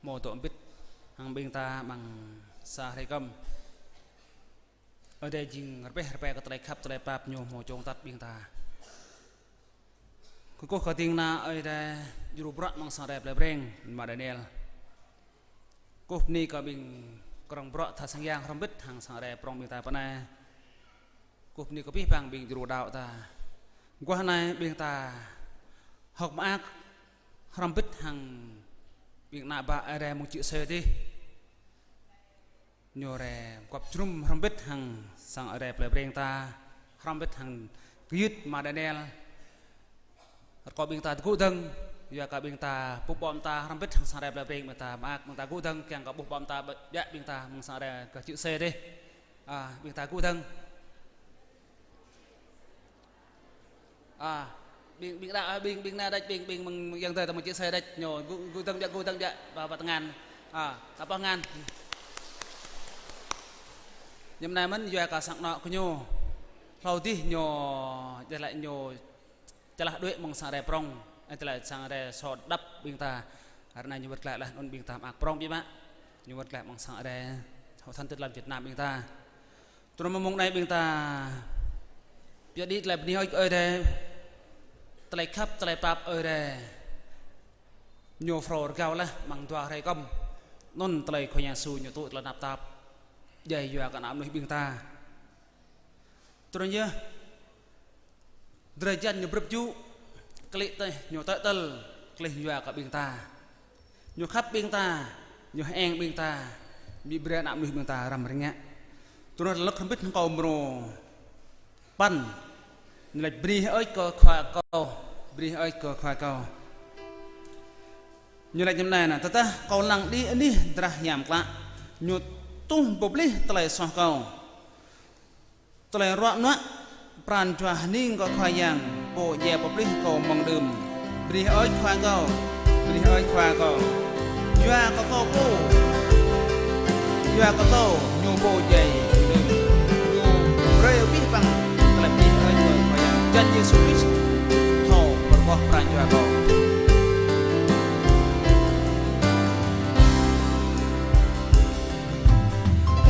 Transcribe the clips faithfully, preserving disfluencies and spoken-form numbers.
hmâo dŏ hơbĭt hăng ƀing ta amăng sa hrơi kơm. Ơi Adai jing rơbeh rơbeh kơ tơlơi khăp tơlơi pap ñu hmâo čong tăt ƀing ta. Kơkuh kơ ding kơna Ơi Adai djru bruă amăng sang rai plei Breng, mă Daniel. Kơkuh bơni kơ ƀing krong bruă tha sang yang hrŏm hơbĭt hăng sang rai prong ƀing ta pơ anai. Kơkuh bơni kơ abih bang ƀing djru đaŏ ta. Guah anai ƀing ta hơ̆k mơak hrŏm hơbĭt hăng ƀing ană bă Ơi Adai mơ̆ng čư̆ sơi adih. Ñu rai gŏp jơnum hrŏm hơbĭt hăng sang Ơi Adai plei Breng ta, hrŏm hơbĭt hăng gơyut mă Daniel. Rơkâo ƀing ta tơgŭ dơ̆ng, yua kơ ƀing ta ƀuh ƀô̆ mơta hrŏm hơbĭt hăng sang Ơi Adai plei Breng ƀing ta mơak, ƀing ta tơgŭ dơ̆ng kiăng kơ ƀuh ƀô̆ mơta ƀiă ƀing ta mơ̆ng sang Ơi Adai kơ čư̆ sơi adih. A, ƀing ta tơgŭ dơ̆ng. A, ƀing, ƀing đaŏ, a, ƀing, ƀing anai đôč, ƀing, ƀing mơ̆ng, mơ̆ng yang tơi ta mơ̆ng čư̆ sơi đôč, ñu, tơgŭ, tơgŭ dơ̆ng biă, tơgŭ dơ̆ng biă, ba, ba tơngan. A, ta pơ̆ tơngan. Ñu mơ̆n anai mơ̆n yua kơ sang anŏ kơ ñu. Hlâo adih ñu, djơ̆ laĭ ñu, čơlah đuaĭ amăng sang Ơi Adai prong, ơ, tơlơi sang Ơi Adai sô đăp ƀing ta. Ră anai ñu wơ̆t glaĭ laih anŭn ƀing ta mơak prong biă mă. Ñu wơ̆t glaĭ amăng sang Ơi Adai, hŏ thăn tơlơi lăm Việt Nam ƀing ta. Tui anŭn mơ̆ng anai ƀing ta pioh đĭ tơlơi bơni hơơč kơ Ơi Adai, tơlơi khăp, tơlơi pap Ơi Adai. Ñu phrâo rơgao laih amăng dua hrơi kơm. Anŭn tơlơi Khua Yang Yêsu ñu tŭ tơlơi tơnap tap djai yua kơ ană mơnuih ƀing ta. Tui anŭn yơh, drơi jan ñu brưp jŭ, klĭ teh ñu tơl tơl, klih yua kơ ƀing ta. Ñu khăp ƀing ta, ñu hơeng ƀing ta, ƀu brơi ană mơnuih ƀing ta răm rơngiă. Tui anŭn lơ̆k hrŏm hơbĭt hăng kâo mrô păn, ñu laĭ bơni hơơč kơ Khua kâo, bơni hơơč kơ Khua kâo. Ñu laĭ ñu mơnai nă, tơdah kâo lăng đĭ anih drah hiam klă, ñu tuh pơplih tơlơi soh kâo. Tơlơi ruă nuă pran jua hơning kơ Khua Yang, Pô djai pơplih kâo mơ̆ng đưm. Bơni hơơč Khua kâo, bơni hơơč Khua kâo. Yua kơ kâo pô, yua kơ kâo ñu pô djai mơ̆ng đưm. Ñu brơi abih bang tơlơi bơni hơơč kơ Khua Yang. Jăn Yêsu Krist thâo pơrơgoh pran jua kâo.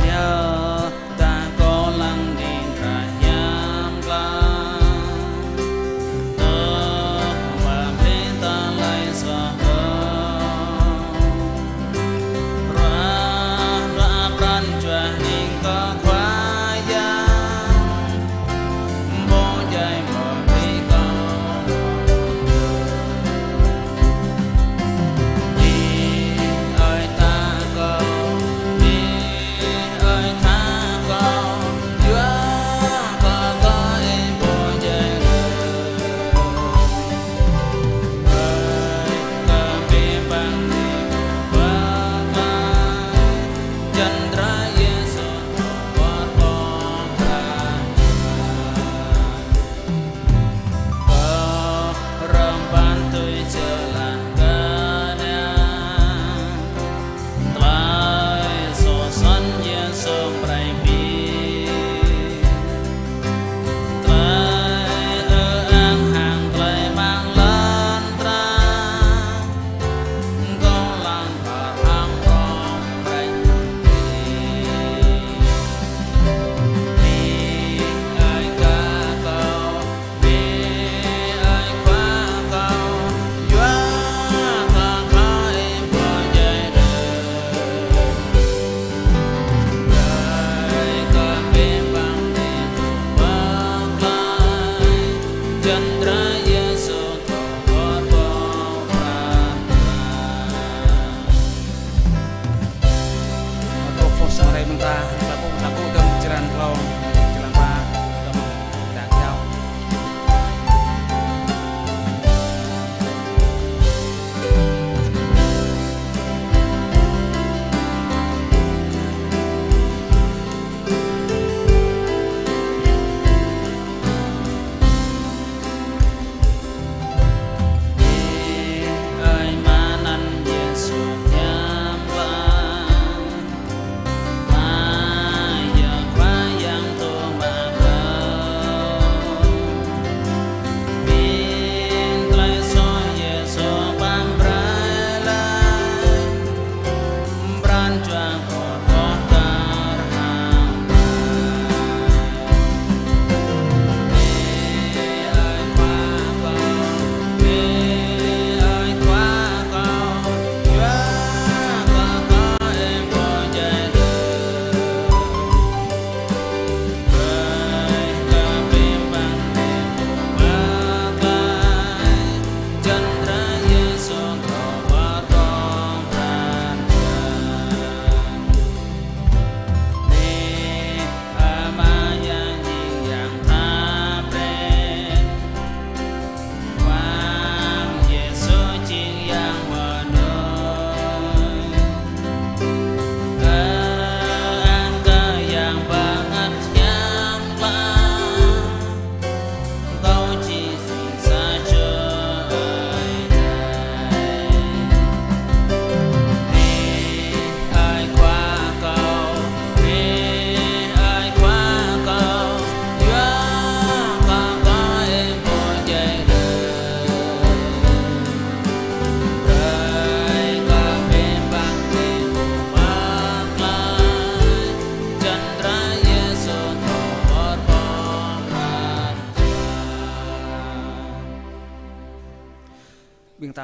Yua dah kâo lăng anih drah hiam klă, tơl pơplih tơlơi soh kâo. Ruă nuă pran jua hơning kơ Khua Yang, Pô djai pơplih kâo.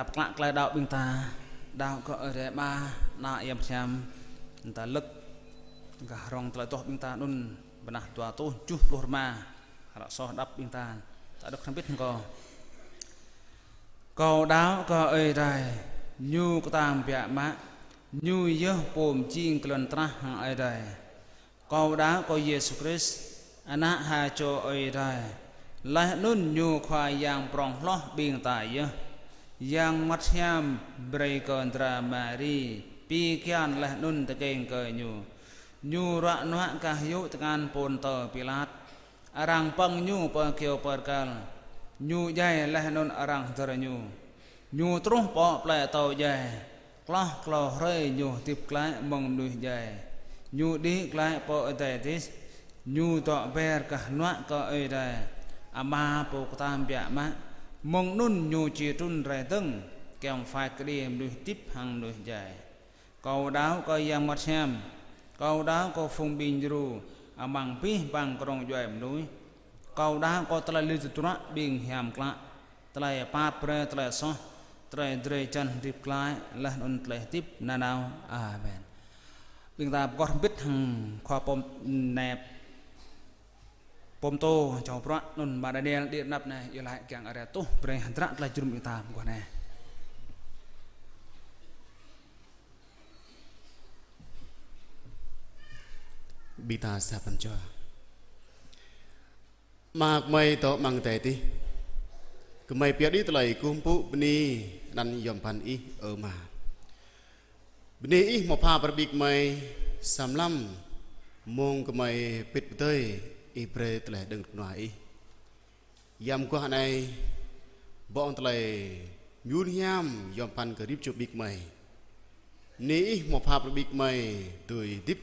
Pơklă tơlơi đaŏ ƀing ta, đaŏ kơ Ơi Adai Ama, Ană, Yang Bơngăt Hiam. Ƀing ta lơ̆k gah rŏng tơlơi adoh ƀing ta anŭn, bơnah dua rơtuh tơjuh pluh rơma, hră soh đăp ƀing ta, ta đŏk hrŏm hơbĭt hăng kâo. Kâo đaŏ kơ Ơi Adai, Ñu kơtang biă mă, Ñu yơh pô mơjing kơ lŏn tơnah hăng Ơi Adai. Kâo đaŏ kơ Yêsu Krist, Ană ha čô Ơi Adai, laih anŭn Ñu Khua Yang prŏng hloh ƀing ta yơh. Yang Bơngăt Hiam brơi kơ dra Mari pi kian laih anŭn tơkeng kơ Ñu. Ñu ruă nuă gah yŭ tơngan Pôntơ Pilat. Arăng pơ̆ng Ñu pơ kơyâo bơrkal. Ñu djai laih anŭn arăng hơdơr Ñu. Ñu truh pơ plơi atâo djai. Hloh klâo hrơi Ñu hơdip glaĭ mơ̆ng mơnuih djai. Ñu đĭ glaĭ pơ adai adih. Ñu dŏ ber gah hnuă kơ Ơi Adai Ama Pô kơtang biă mă. Mơ̆ng anŭn Ñu či trŭn rai dơ̆ng, kiăng phat kơđi mơnuih hơdip hăng mơnuih djai. Kâo đaŏ kơ Yang Bơngăt Hiam. Kâo đaŏ kơ phung ƀing djru amăng abih bang kơnung djuai mơnuih. Kâo đaŏ kơ tơlơi lui tơdruă ƀing hiam klă, tơlơi pap brơi tơlơi soh, tơlơi drơi jăn hơdip glaĭ, laih anŭn tơlơi hơdip nanao. Amen. Ƀing ta pơkŏh hrŏm hơbĭt hăng khua pô nep, pô pơtô čô bruă anŭn Ama Daniel đĭ anăp anai, iâu laĭ kiăng arăng tuh brơi hơdră tơlơi jơnum ƀing ta mơguah anai. Ƀing ta sa pran jua. Ama gơmơi dŏ amăng adai adih. Gơmơi pơyơr đĭ tơlơi kơkuh pơpŭ bơni anăn yom pơphan Ih, ơ Ama. Bơni Ih hmâo pha brơi ƀing gơmơi sa mlam mông gơmơi pĭt pơdơi, Ih brơi tơlơi đơ̆ng kơnua Ih. Yăm mơguah anai, ƀơ̆ng tơlơi mơyŭn hiam yom pơphan kơ rĭm čô ƀing gơmơi. Bơni Ih hmâo pha brơi ƀing gơmơi dưi hơdip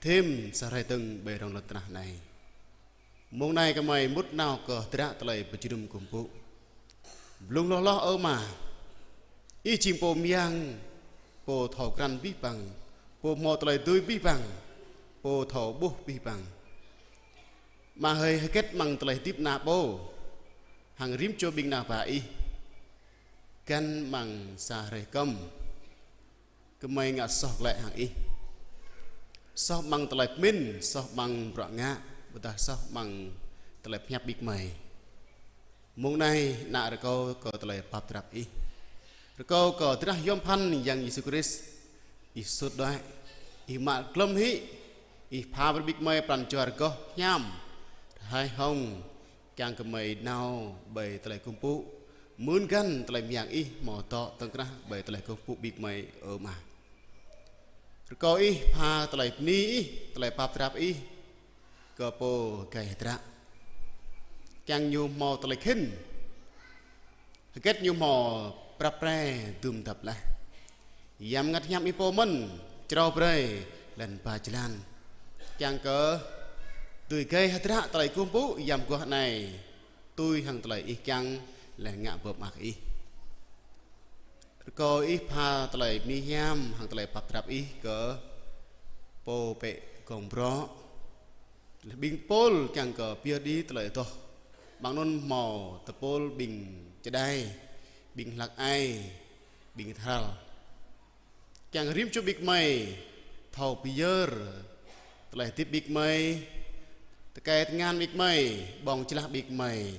thêm sa hrơi dơ̆ng ƀơi rŏng lŏn tơnah anai. Mông anai gơmơi mŭt nao kơ hơdră tơlơi pơjơnum kơkuh pơpŭ. Blung hloh hloh, ơ Ama, Ih jing Pô mơyang, Pô thâo krăn abih bang, Pô hmâo tơlơi dưi abih bang, Pô thâo ƀuh abih bang. Ama hơi, hơget amăng tơlơi hơdip ană pô hăng rĭm čô ƀing ană bă Ih, găn amăng sa hrơi kơm, gơmơi ngă soh glaĭ hăng Ih. Soh amăng tơlơi pơmĭn, soh amăng bruă ngă, ƀôdah soh amăng tơlơi pơhiăp ƀing gơmơi. Mông anai, ană rơkâo kơ tơlơi pap drap Ih. Rơkâo kơ drah yom pơphan Yang Yêsu Krist, Ih sut đuaĭ, Ih mă glŏm hĭ, Ih pha brơi ƀing gơmơi pran jua rơgoh hiam, rơhai hông, kiăng gơmơi nao ƀơi tơlơi kơkuh pơpŭ, mơ̆n găn tơlơi mơyang Ih hmâo dŏ tŏng krah ƀơi tơlơi kơkuh pơpŭ ƀing gơmơi, ơ Ama. Rơkâo Ih pha tơlơi bơni Ih, tơlơi pap drap Ih kơ pô gai hơdră, kiăng ñu hmâo tơlơi khĭn, hơget ñu hmâo prăp pre dum dăp laih. Yăm Bơngăt Hiam Ih pô mơ̆n, črâo brơi laih anŭn ba jơlan, kiăng kơ dưi gai hơdră tơlơi kơkuh pơpŭ yăm mơguah anai, tui hăng tơlơi Ih kiăng laih ngă pơmơak Ih. Rơkâo Ih pha tơlơi bơni hiam hăng tơlơi pap drap Ih kơ pô pĕ gong brŏ, laih ƀing tơpul kiăng kơ pơyơr đĭ tơlơi adoh. Amăng anŭn hmâo tơpul ƀing čơđai, ƀing hlăk ai, ƀing tơhrăl. Kiăng rĭm čô ƀing gơmơi thâo pơyơr tơlơi hơdip ƀing gơmơi, tơkai tơngan ƀing gơmơi, ƀơ̆ng jơlah ƀing gơmơi.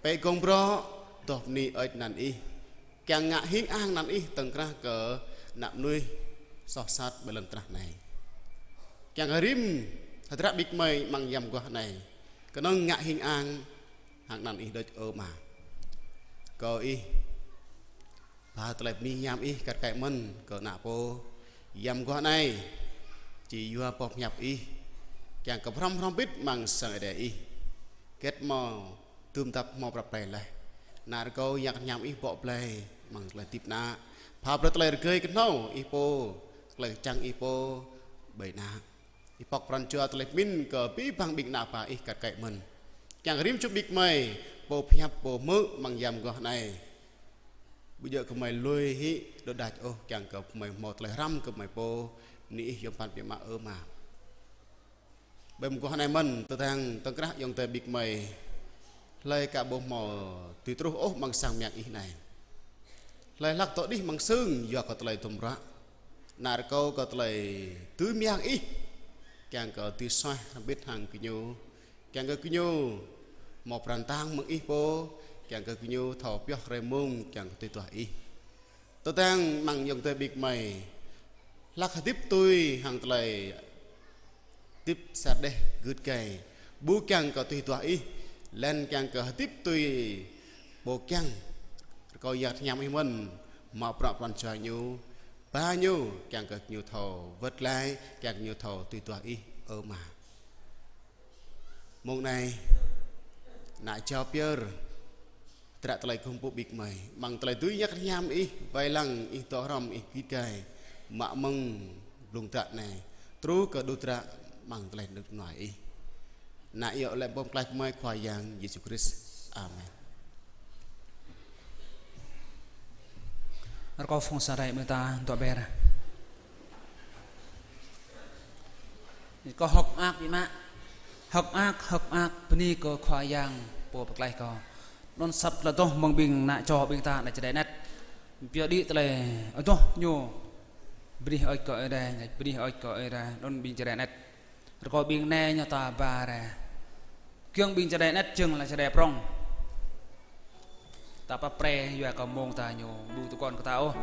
Pĕ gong brŏ, adoh bơni hơơč anăn Ih, kiăng ngă hing ang anăn Ih tŏng krah kơ ană mơnuih soh sat ƀơi lŏn tơnah anai. Kiăng rĭm hơdră ƀing gơmơi amăng yăm mơguah anai kơnơ̆ng ngă hing ang hăng anăn Ih đôč, ơ Ama. Rơkâo Ih pha tơlơi bơni hiam Ih kăt kaĭ mơ̆n kơ ană pô yăm mơguah anai, či yua boh pơhiăp Ih, kiăng kơ pơhrăm hrŏm hơbĭt amăng sang Ơi Adai Ih. Hơget hmâo dum dăp hmâo prăp pre laih, ană rơkâo Yang Bơngăt Hiam Ih bŏ blai amăng tơlơi hơdip ană, pha brơi tơlơi rơgơi kơhnâo Ih pô, tơlơi kơčăng Ih pô ƀơi ană. Ih pŏk pran jua tơlơi pơmĭn kơ abih bang ƀing ană bă Ih kăt kaĭ mơ̆n, kiăng rĭm čô ƀing gơmơi, pô pơhiăp, pô hmư̆ amăng yăm mơguah anai, ƀu djơ̆ gơmơi lui hĭ đôč đač ôh, kiăng kơ gơmơi hmâo tơlơi hrăm kơ gơmơi pô, bơni Ih yom pơphan biă mă, ơ Ama. Ƀơi mơguah anai mơ̆n, tơdang tŏng krah ayŏng adơi ƀing gơmơi hlơi ka ƀu hmâo dưi truh ôh amăng sang mơyang Ih anai, Hlơi hlăk dŏ đih amăng sưng, yua kơ tơlơi duăm ruă. Ană rơkâo kơ tơlơi dưi mơyang ih, kiăng kơ dưi suaih hrŏm hơbĭt hăng gơñu, kiăng kơ gơñu hmâo pran tang mơ̆ng ih pô, kiăng kơ gơñu thâo pioh hrơi mông, kiăng kơ tui duah ih. Tơdang amăng ayŏng adơi ƀing gơmơi hlăk hơdip tui hăng tơlơi hơdip sa đeh gưt gai, ƀu kiăng kơ tui duah ih, laih anŭn kiăng kơ hơdip tui pô kiăng. Rơkâo Yang Bơngăt Hiam ih mơ̆n hmâo bruă pran jua ñu, ba ñu, kiăng kơ ñu thâo wơ̆t glaĭ, kiăng kơ ñu thâo tui duah ih, ơ Ama. Mông anai, ană jao pơyơr, tơdră tơlơi kơkuh pơpŭ ƀing gơmơi, amăng tơlơi dưi Yang Bơngăt Hiam ih wai lăng, ih dŏ hrŏm, ih gưt gai, mă mơ̆ng blung tơdră anai, truh kơ đŭt tơdră amăng tơlơi rơnŭk rơnua ih. Ană iâu laĭ pơklaih gơmơi Khua Yang Yêsu Krist. Amen. Rơkâo phung sa rai mơta dŏ ƀĕ. Kâo hơ̆k mơak biă mă. Hơ̆k mơak, hơ̆k mơak, bơni kơ Khua Yang pô pơklaih kâo. Anŭn asăp tơlơi adoh mơ̆ng ƀing ană čô ƀing ta ană Jrai anet. Pioh đĭ tơlơi adoh ñu. Bơni hơơč kơ Ơi Adai, bơni hơơč kơ Ơi Adai, anŭn ƀing Jrai anet. Rơkâo ƀing anai ñu ta ba rai. Kiăng ƀing Jrai anet jing lĕ Jrai prŏng. Ta pap pre yua kơ mông ta ñu ƀu tơguan kơ ta ôh.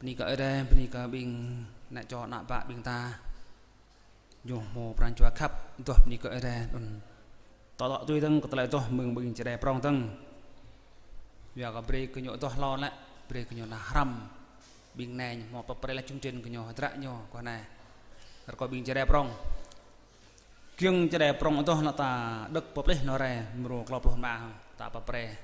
Bơni kơ Ơi Adai, bơni kơ ƀing ană čô ană bă ƀing ta. Ñu hmâo pran jua khăp, adoh bơni kơ Ơi Adai, anŭn. Tŏ tŏ tui dơ̆ng kơ tơlơi adoh mơ̆ng ƀing čơđai prŏng dơ̆ng. Yua kơ brơi kơ ñu adoh hlâo lĕ, brơi kơ ñu nao hrăm. Ƀing anai ñu hmâo pơprê laih chương trình kơ ñu hơdră ñu kơ anai. Rơkâo ƀing čơđai prŏng. Kiăng čơđai prŏng adoh lĕ ta đŏk pơplih nao rai mrô klâo pluh rơma ta pơprê.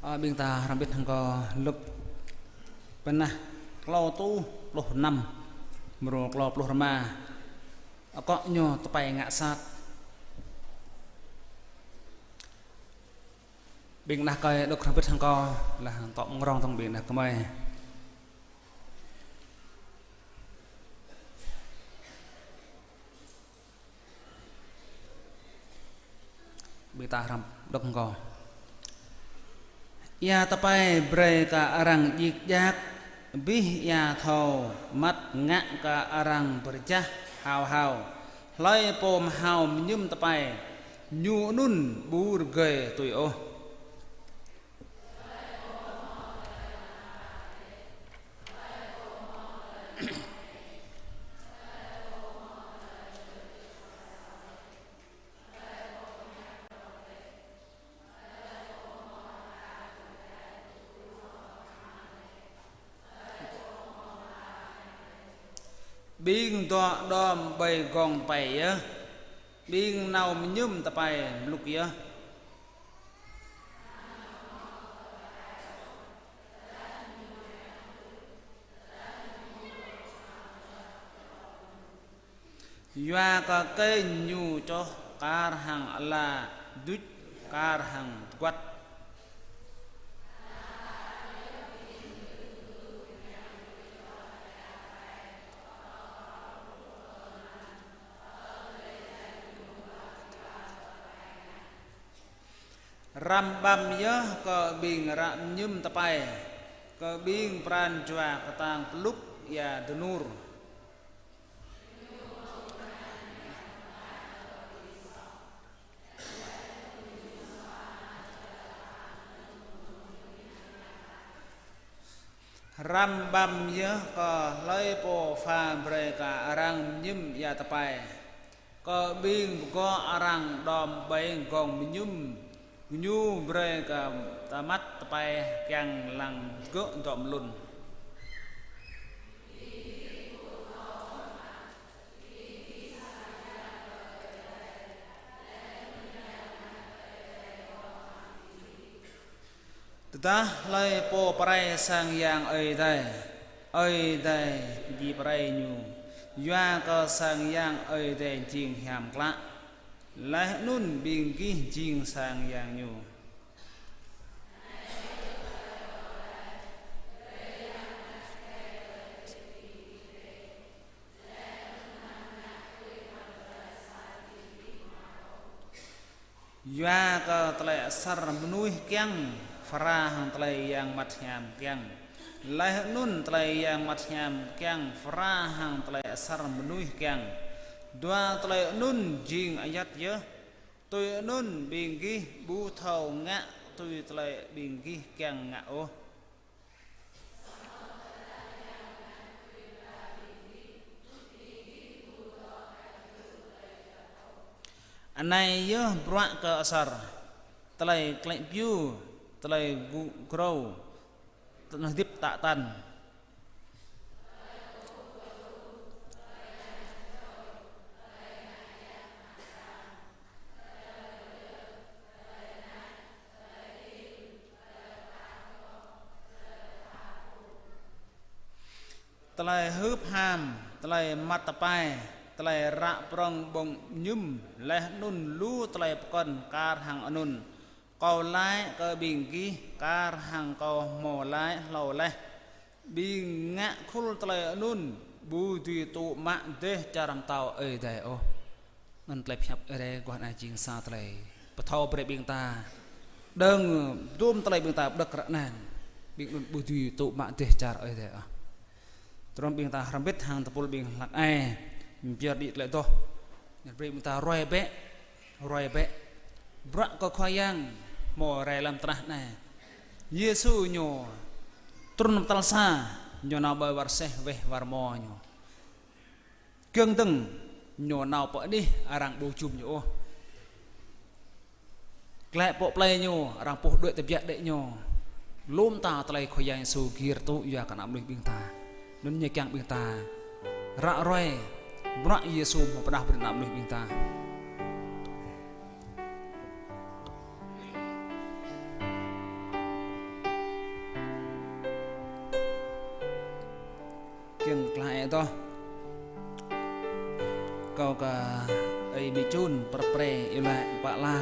Ơ, ƀing ta hrŏm hơbĭt hăng kâo Luk pơnah klâo rơtuh pluh năm, mrô klâo pluh rơma. Akŏ ñu tơpai ngă sat. Ƀing đah kơmơi đŏk hrŏm hơbĭt hăng kâo, laih dŏ mơ̆ng rŏng tŏng ƀing đah kơmơi. Ƀing ta hrŏm đŏk hăng kâo. Ia tơpai brơi kơ arăng djik djak, abih ia thâo măt ngă kơ arăng pơrơjah hao hao. Hlơi pô mơhao mơñum tơpai, ñu anŭn ƀu rơgơi tui ôh. Ƀing dŏ đom ƀơi gŏng tơpai yơh, ƀing nao mơñum tơpai mlŭk yơh. Yua kơ kơnh ñu čoh kar hăng ala, duč kar hăng tơguăt. Răm ƀăm yơh kơ ƀing ră mơñum tơpai, kơ ƀing pran jua kơtang pơlŭk ia dơnur. Răm ƀăm yơh kơ hlơi pô pha brơi kơ arăng mơñum ia tơpai, kơ ƀing pơgŏ arăng đom ƀơi gŏng mơñum, ñu brơi kơ tơmăt tơpai kiăng lăng gơ̆ dŏ mlŭn. Tơdah hlơi pô pơrai sang yang Ơi Adai, Ơi Adai či pơrai ñu, yua kơ sang yang Ơi Adai jing hiam klă, laih anŭn ƀing gih jing sang yang ñu. Yua kơ tơlơi asar mơnuih kiăng phara hăng tơlơi Yang Bơngăt Hiam kiăng, laih anŭn tơlơi Yang Bơngăt Hiam kiăng phara hăng tơlơi asar mơnuih kiăng. Dua tơlơi anŭn jing ayăt yơh. Tui anŭn ƀing gih ƀu thâo ngă tui tơlơi ƀing gih kiăng ngă ôh. Anai yơh bruă kơ asar, tơlơi klĕ piu, tơlơi gŭ grâu, tơlơi hơdip tă tăn. Tơlơi hưp ham, tơlơi măt tơpai, tơlơi ră prŏng ƀơ̆ng mơñum, laih anŭn lu tơlơi pơkŏn kar hăng anŭn. Kâo laĭ kơ ƀing gih kar hăng kâo hmâo laĭ hlâo laih, ƀing ngă khul tơlơi anŭn ƀu dưi tŭ mă dêh čar pơtao Ơi Adai ôh. Anŭn tơlơi pơhiăp Ơi Adai guah anai jing sa tơlơi pơthâo brơi ƀing ta. Dơ̆ng dôm tơlơi ƀing ta pơđŏk ră anai, ƀing anŭn ƀu dưi tŭ mă dêh čar Ơi Adai ôh. Tơdrong ƀing ta hrŏm hơbĭt hăng tơpul ƀing hlăk ai, pơyơr đĭ tơlơi adoh. Brơi ƀing ta ruai bĕ, ruai bĕ. Bruă kơ Khua Yang hmâo rai lăm tơnah anai. Yêsu ñu trŭn pơtăl sa, ñu nao ƀơi war seh weh war rơmô ñu. Giŏng dơ̆ng ñu nao pơ anih arăng ƀu jum ñu ôh. Glaĭ pơ plei ñu, arăng puh đuaĭ tơbiă đĕ ñu. Lŏm ta tơlơi Khua Yang Yêsu gir tŭ yua kơ ană mơnuih ƀing ta. Anŭn ñu kiăng ƀing ta ră ruai bruă Yêsu hmâo pơdah brơi ană mơnuih ƀing ta. Kiăng kơ ih tŏh. Kâo kơ ih ƀu čun, prăp pre, iâu laĭ pă la.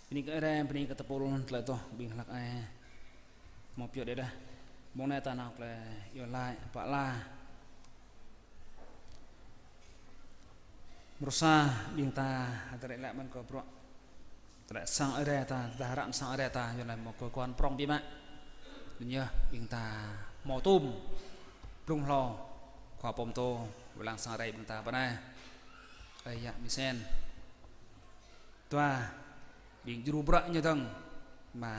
Bơni kơ Ơi Adai, bơni kơ tơpul tơlơi tuh ƀing hlăk ai. Hmâo pioh đĕ đah. Mông anai ta nao tơlơi iâu laĭ pơala. Mrô sa ƀing ta hơdơr laĭ mơ̆n kơ bruă. Tơlơi sang Ơi Adai ta, ta hră sang Ơi Adai ta, yua anai hmâo kơ kuan prong biă mă. Anŭn yơh ƀing ta hmâo tôm blung hlâo, khua pơtô, wai lăng sang Ơi Adai ƀing ta pơ anai. Ơi Yă Misen. Dua, ƀing djru bruă ñu dơ̆ng, ama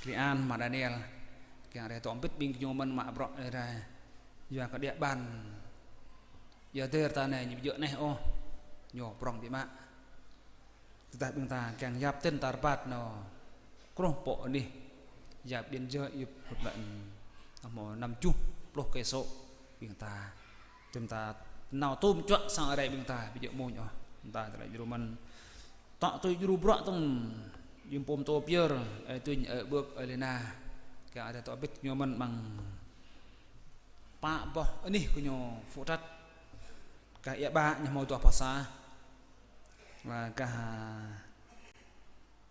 Klian, ama Daniel. Kiăng Ơi Adai dŏ hơbĭt ƀing gơñu mơ̆n mă bruă Ơi Adai. Yua kơ đia ƀan, yua dêh ta anai ñu ƀu djơ̆ neh ôh, ñu prong biă mă. Tơdah ƀing ta kiăng yap tin ta rơbat nao kruh pơ anih, yap điện giới yap hơt lăi, hmâo năm tơjuh pluh cây số ƀing ta. Tơm ta nao tôm čuă sang Ơi Adai ƀing ta, ƀu djơ̆ mơ̆n ôh. Ƀing ta tơlơi djru mơ̆n. Tŏ tui djru bruă tơ̆ng, yum pôm tô pier, ơi Tuñ, ơi Bơk, ơi Lina. Kiăng Ơi Adai dŏ hơbĭt ñu mơ̆n mơ̆ng pă boh anih kơ ñu phuh trăt. Kah Ia Ƀă ñu hmâo dua boh sa. Wa kah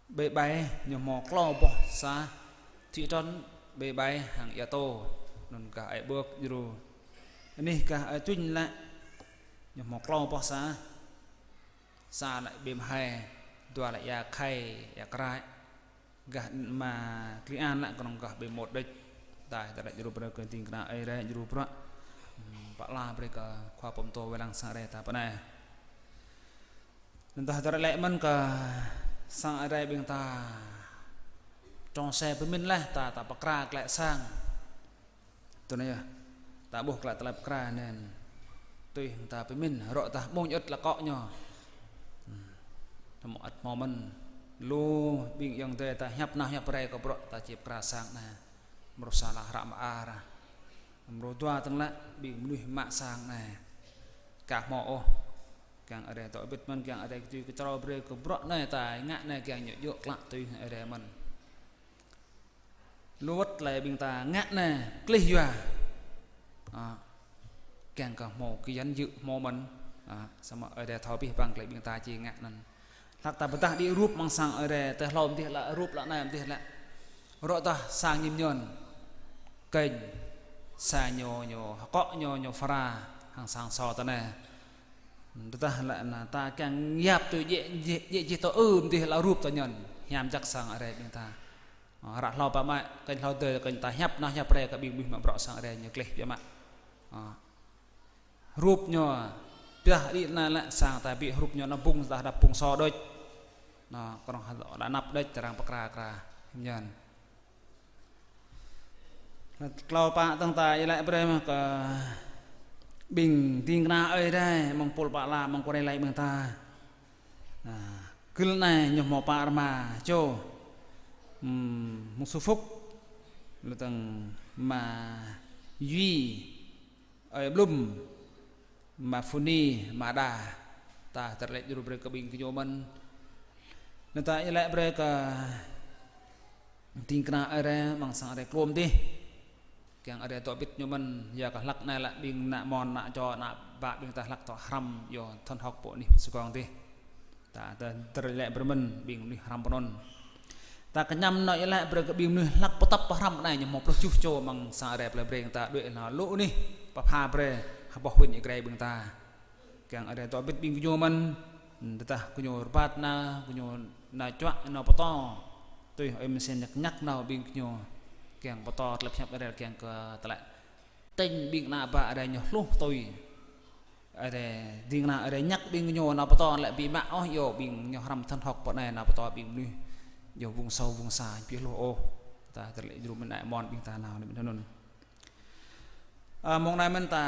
Bê Ƀai ñu hmâo klâo boh sa, thị trấn Bê Ƀai hăng Ia Tô, anŭn kah ơi Bơk djru. Anih kah ơi Tuñ lăi, ñu hmâo klâo boh sa, sa lăi Bê Mhai, dua lăi Ia Khai, Ia Krai, gah ama Klian lăi kơnơ̆ng gah Bê Môt đĕč. Ta, ta lăi djru brơi kơ ding kơna Ơi Adai djru bruă. Hmm, pơala brơi kơ khua pơtô wai lăng sang Ơi Adai ta pơ anai. Anŭn ta hơdơr laĭ mơ̆n kơ sang Ơi Adai ƀing ta. Trong xe pơmĭn laih ta, ta pơkra glaĭ sang. Tui anŭn yơh. Ta ƀuh glaĭ tơlơi pơkra anŭn. Tui hăng ta pơmĭn, rŏ ta mơ̆ng ơ̆t lăk akŏ ñu. Hmm. Ta mơ̆ng ơ̆t hmâo mơ̆n. Lu ƀing ayŏng adơi ta hiăp nao hiăp rai kơ bruă ta či pơkra sang anai. Mrô sa lăi hră mơar. Mrô dua tơ̆ng lăi ƀing mơnuih mă sang anai. Kah hmâo ôh. Kiăng Ơi Adai dŏ hơbĭt mơ̆n, kiăng Ơi Adai kơtui kơčrâo brơi kơ bruă anai ta ngă anai kiăng ñu djơ̆ klă tui Ơi Adai mơ̆n. Lu wơ̆t tơlơi ƀing ta ngă anai klih yua. Ă, kiăng kơ hmâo kơ yăn yơ̆ hmâo mơ̆n. Ă, samơ̆ Ơi Adai thâo abih bang tơlơi ƀing ta či ngă anŭn. Hlăk ta pơdah đĭ rup amăng sang Ơi Adai, tơl hlâo mơ̆n dih lăi rup lăi anai mơ̆n dih lăi. Rŏ dah sang ñu mơñum. Kơnh, sang ñu, ñu akŏ ñu, ñu phara, hăng sang sô ta anai. Tơdah lăi anai ta kiăng yap tui djĕ, djĕ, djĕ čih tơ ưm dih lăi rup ta ñăn, hiam jak sang Ơi Adai ƀing ta. Ơ, hră hlâo pă mă, kơnh hlâo dơi, kơnh ta hiăp nao hiăp rai kơ ƀing mơnuih mă bruă sang Ơi Adai ñu klih biă mă. Ơ. Rup ñu, pioh đĭ anai lăi sang ta ƀĭ rup ñu anŭn bung, ta đăp bung sô đôč. Anŭn, kơnơ̆ng hơdơr lăi anăp đôč, tơrang pơkra kra, ñăn. Klâo pă tơ̆ng ta iâu laĭ brơi mơ̆n kơ ƀing ding kơna Ơi Adai, mơ̆ng pul pă la, mơ̆ng kơ rai laĭ ƀing ta. Ă, gưl anai ñu hmâo pă rơma čô. Hmm, mơ̆ng Su Phúc, lu tơ̆ng ama Yuy, ơi Blŭm, ama Phuni, ama Đa. Ta hơdơr laĭ djru brơi kơ ƀing gơñu mơ̆n. Anŭn ta iâu laĭ brơi kơ ding kơna Ơi Adai, amăng sang Ơi Adai klôm dih. Kiăng Ơi Adai dŏ hơbĭt ñu mơ̆n, yua kơ hlăk anai lăi ƀing ană mon, ană čô, ană bă ƀing ta hlăk dŏ hrăm, yua thŭn hơ̆k pơ anih pơsơgong dih. Ta, ta hơdơr laĭ brơi mơ̆n ƀing mơnuih hrăm pơ anŭn. Ta kơñăm nao iâu laĭ brơi kơ ƀing mơnuih hlăk pơtăp pơhrăm anai ñu hmâo pluh tơjuh čô amăng sang Ơi Adai plei Breng ta đuaĭ nao lu anih pơpha brơi hơboh wĭn Ơi Adai ƀing ta. Kiăng Ơi Adai dŏ hơbĭt ƀing gơñu mơ̆n, tơdah gơñu rơbat nao, gơñu nao čuă, nao pơtô. Tui ơi Misen ñăk ñăk nao ƀing gơñu. Kiăng pơtô tơlơi pơhiăp Ơi Adai kiăng kơ tơlơi tơña ƀing ană bă Ơi Adai ñu hluh tui. Ơi Adai, ding kơna Ơi Adai ñăk ƀing ñu nao pơtô lĕ ƀu mă ôh, yua ƀing ñu hrăm thŭn hơ̆k pơ anai nao pơtô ƀing mơnuih. Yua vùng sâu vùng xa ƀu hluh ôh. Ta hơdơr laĭ djru mơ̆n ană mon ƀing ta nao anŭn. Ơ, mông anai mơ̆n ta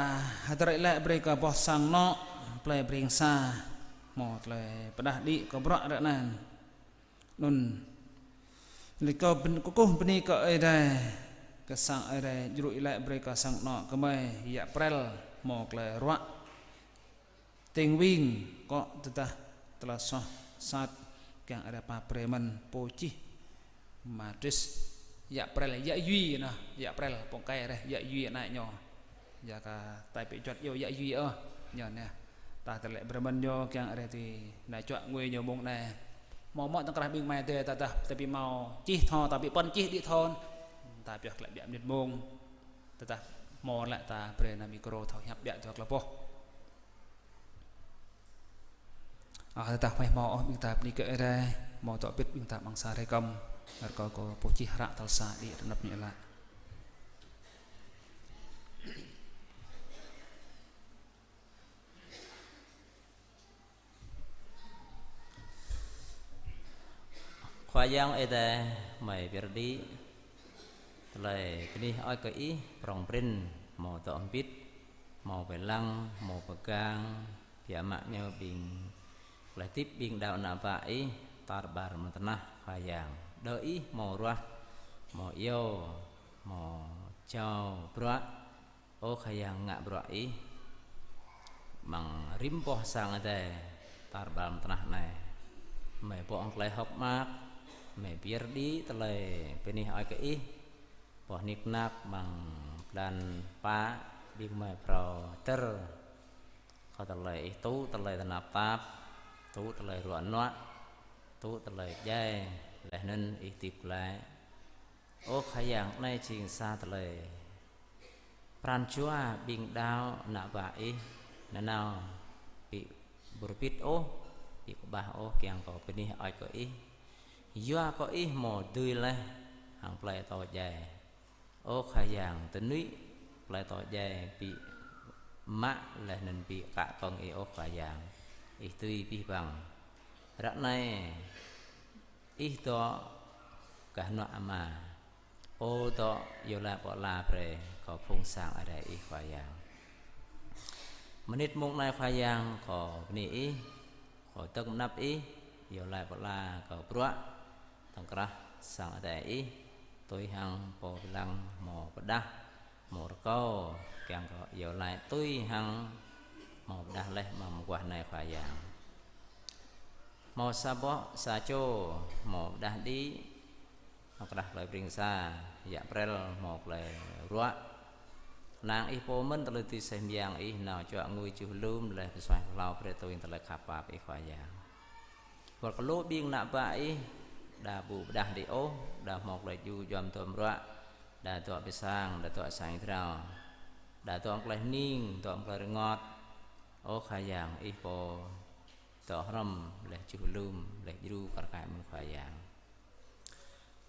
hơdơr laĭ brơi kơ boh sang anŏ, plei Breng Sa, hmâo tơlơi pơdah đĭ kơ bruă ră anai. Anŭn. Laĭ kơ bơni, kơkuh bơni kơ Ơi Adai, kơ sang Ơi Adai, djru iâu laĭ brơi kơ sang anŏ gơmơi, Ia April, hmâo tơlơi ruă. Têng wing, kŏ tơdah tơlơi soh sat, kiăng Ơi Adai pap brơi mơ̆n, pô čih. Ama Tris, Ia April, Ia Yuy anŭn, Ia April, pô kai reh, Ia Yuy ană ñu. Yua kơ tai pĕ juăt yua Ia Yuy ôh, ñu anai. Ta hơdơr laĭ brơi mơ̆n ñu kiăng Ơi Adai tui nao čuă ngui ñu mông anai. Hmâo mơ̆ tơkrah ƀing mơi tơdah, tơdah ta ƀu hmâo čih thâo, ta ƀu pơ̆n čih đĭ thâo. Ta pioh glaĭ ƀiă mơnit mông. Tơdah hmâo lĕ ta brơi nao micro thâo hiăp ƀiă dua klâo boh. Ơ, tơdah hmâo ôh ƀing ta bơni kơ Ơi Adai, hmâo dŏ pĭt ƀing ta amăng sa hrơi kơm, rơkâo kơ pô čih hră tal sa đĭ rơnăp ñu laĭ. Khua Yang Ơi Adai, mơi pơyơr đĭ tơlơi bơni hơơč kơ Ih, prŏng prin, hmâo dŏ hơbĭt, hmâo wai lăng, hmâo pơgang, biă mă ñu ƀing tơlơi hơdip ƀing đaŏ ană bă Ih, tar ƀar mơ̆ng tơnah, Khua Yang. Đơ Ih hmâo ruah, hmâo iâu, hmâo jao bruă, Ơ Khua Yang, ngă bruă Ih amăng rĭm boh sang Adai tar ƀar mơ̆ng tơnah anai. Mơi ƀuh tơlơi hơ̆k mơak, mơi pơyơr đĭ tơlơi bơni hơơč kơ Ih. Boh nik nak amăng blan pă, ƀing mơi phrâo tơr kơ tơlơi Ih, tŭ tơlơi tơnap tap, tŭ tơlơi ruă nuă, tŭ tơlơi djai, laih anŭn Ih hơdip glaĭ. Ơ Khua Yang, anai jing sa tơlơi pran jua ƀing đaŏ ană bă Ih nanao ƀu ƀơr bit ôh, ƀu kơƀah ôh, kiăng kơ bơni hơơč kơ Ih. Yua kơ Ih hmâo dưi laih hăng plơi atâo djai. Ơ Khua Yang, tơnŭ plơi atâo djai ƀu mă laih anŭn ƀu kă kơ̆ng Ih, ơ Khua Yang. Ih dưi abih bang. Ră anai Ih dŏ gah hnuă Ama. Pô dŏ iâu laĭ pơala brơi kơ phung sang Ơi Adai Ih, Khua Yang. Mơnit mông anai, Khua Yang, kâo bơni Ih, kâo dơ̆ng mơnăp Ih, iâu laĭ pơala kơ bruă tŏng krah sang Ơi Adai Ih, tui hăng pô pơblang hmâo pơđah, hmâo rơkâo, kiăng kơ iâu laĭ tui hăng hmâo pơđah laih amăng mơguah anai, Khua Yang. Hmâo sa boh, sa čô, hmâo pơđah đĭ, hmâo krah plơi Pring sa, yă April, hmâo plơi ruă. Kơnang Ih pô mơ̆n tơlơi tui aseh mơyang Ih, nao čuă ngui čuh lum, laih pơsuaih pơhlao brơi tui tơlơi khăp pap Ih, Khua Yang. Wơ̆t kơ lu ƀing ană bă Ih, đa ƀu pơđah đĭ ôh, đa hmâo tơlơi djru djuăm duăm ruă, đa dŏ pơ sang, đa dŏ sang drao, đa dŏ tơlơi hning, dŏ tơlơi rơngot. Ơ Khua Yang, Ih pô dŏ hrŏm, laih čuh lum, laih djru kar kaĭ mơ̆n, Khua Yang.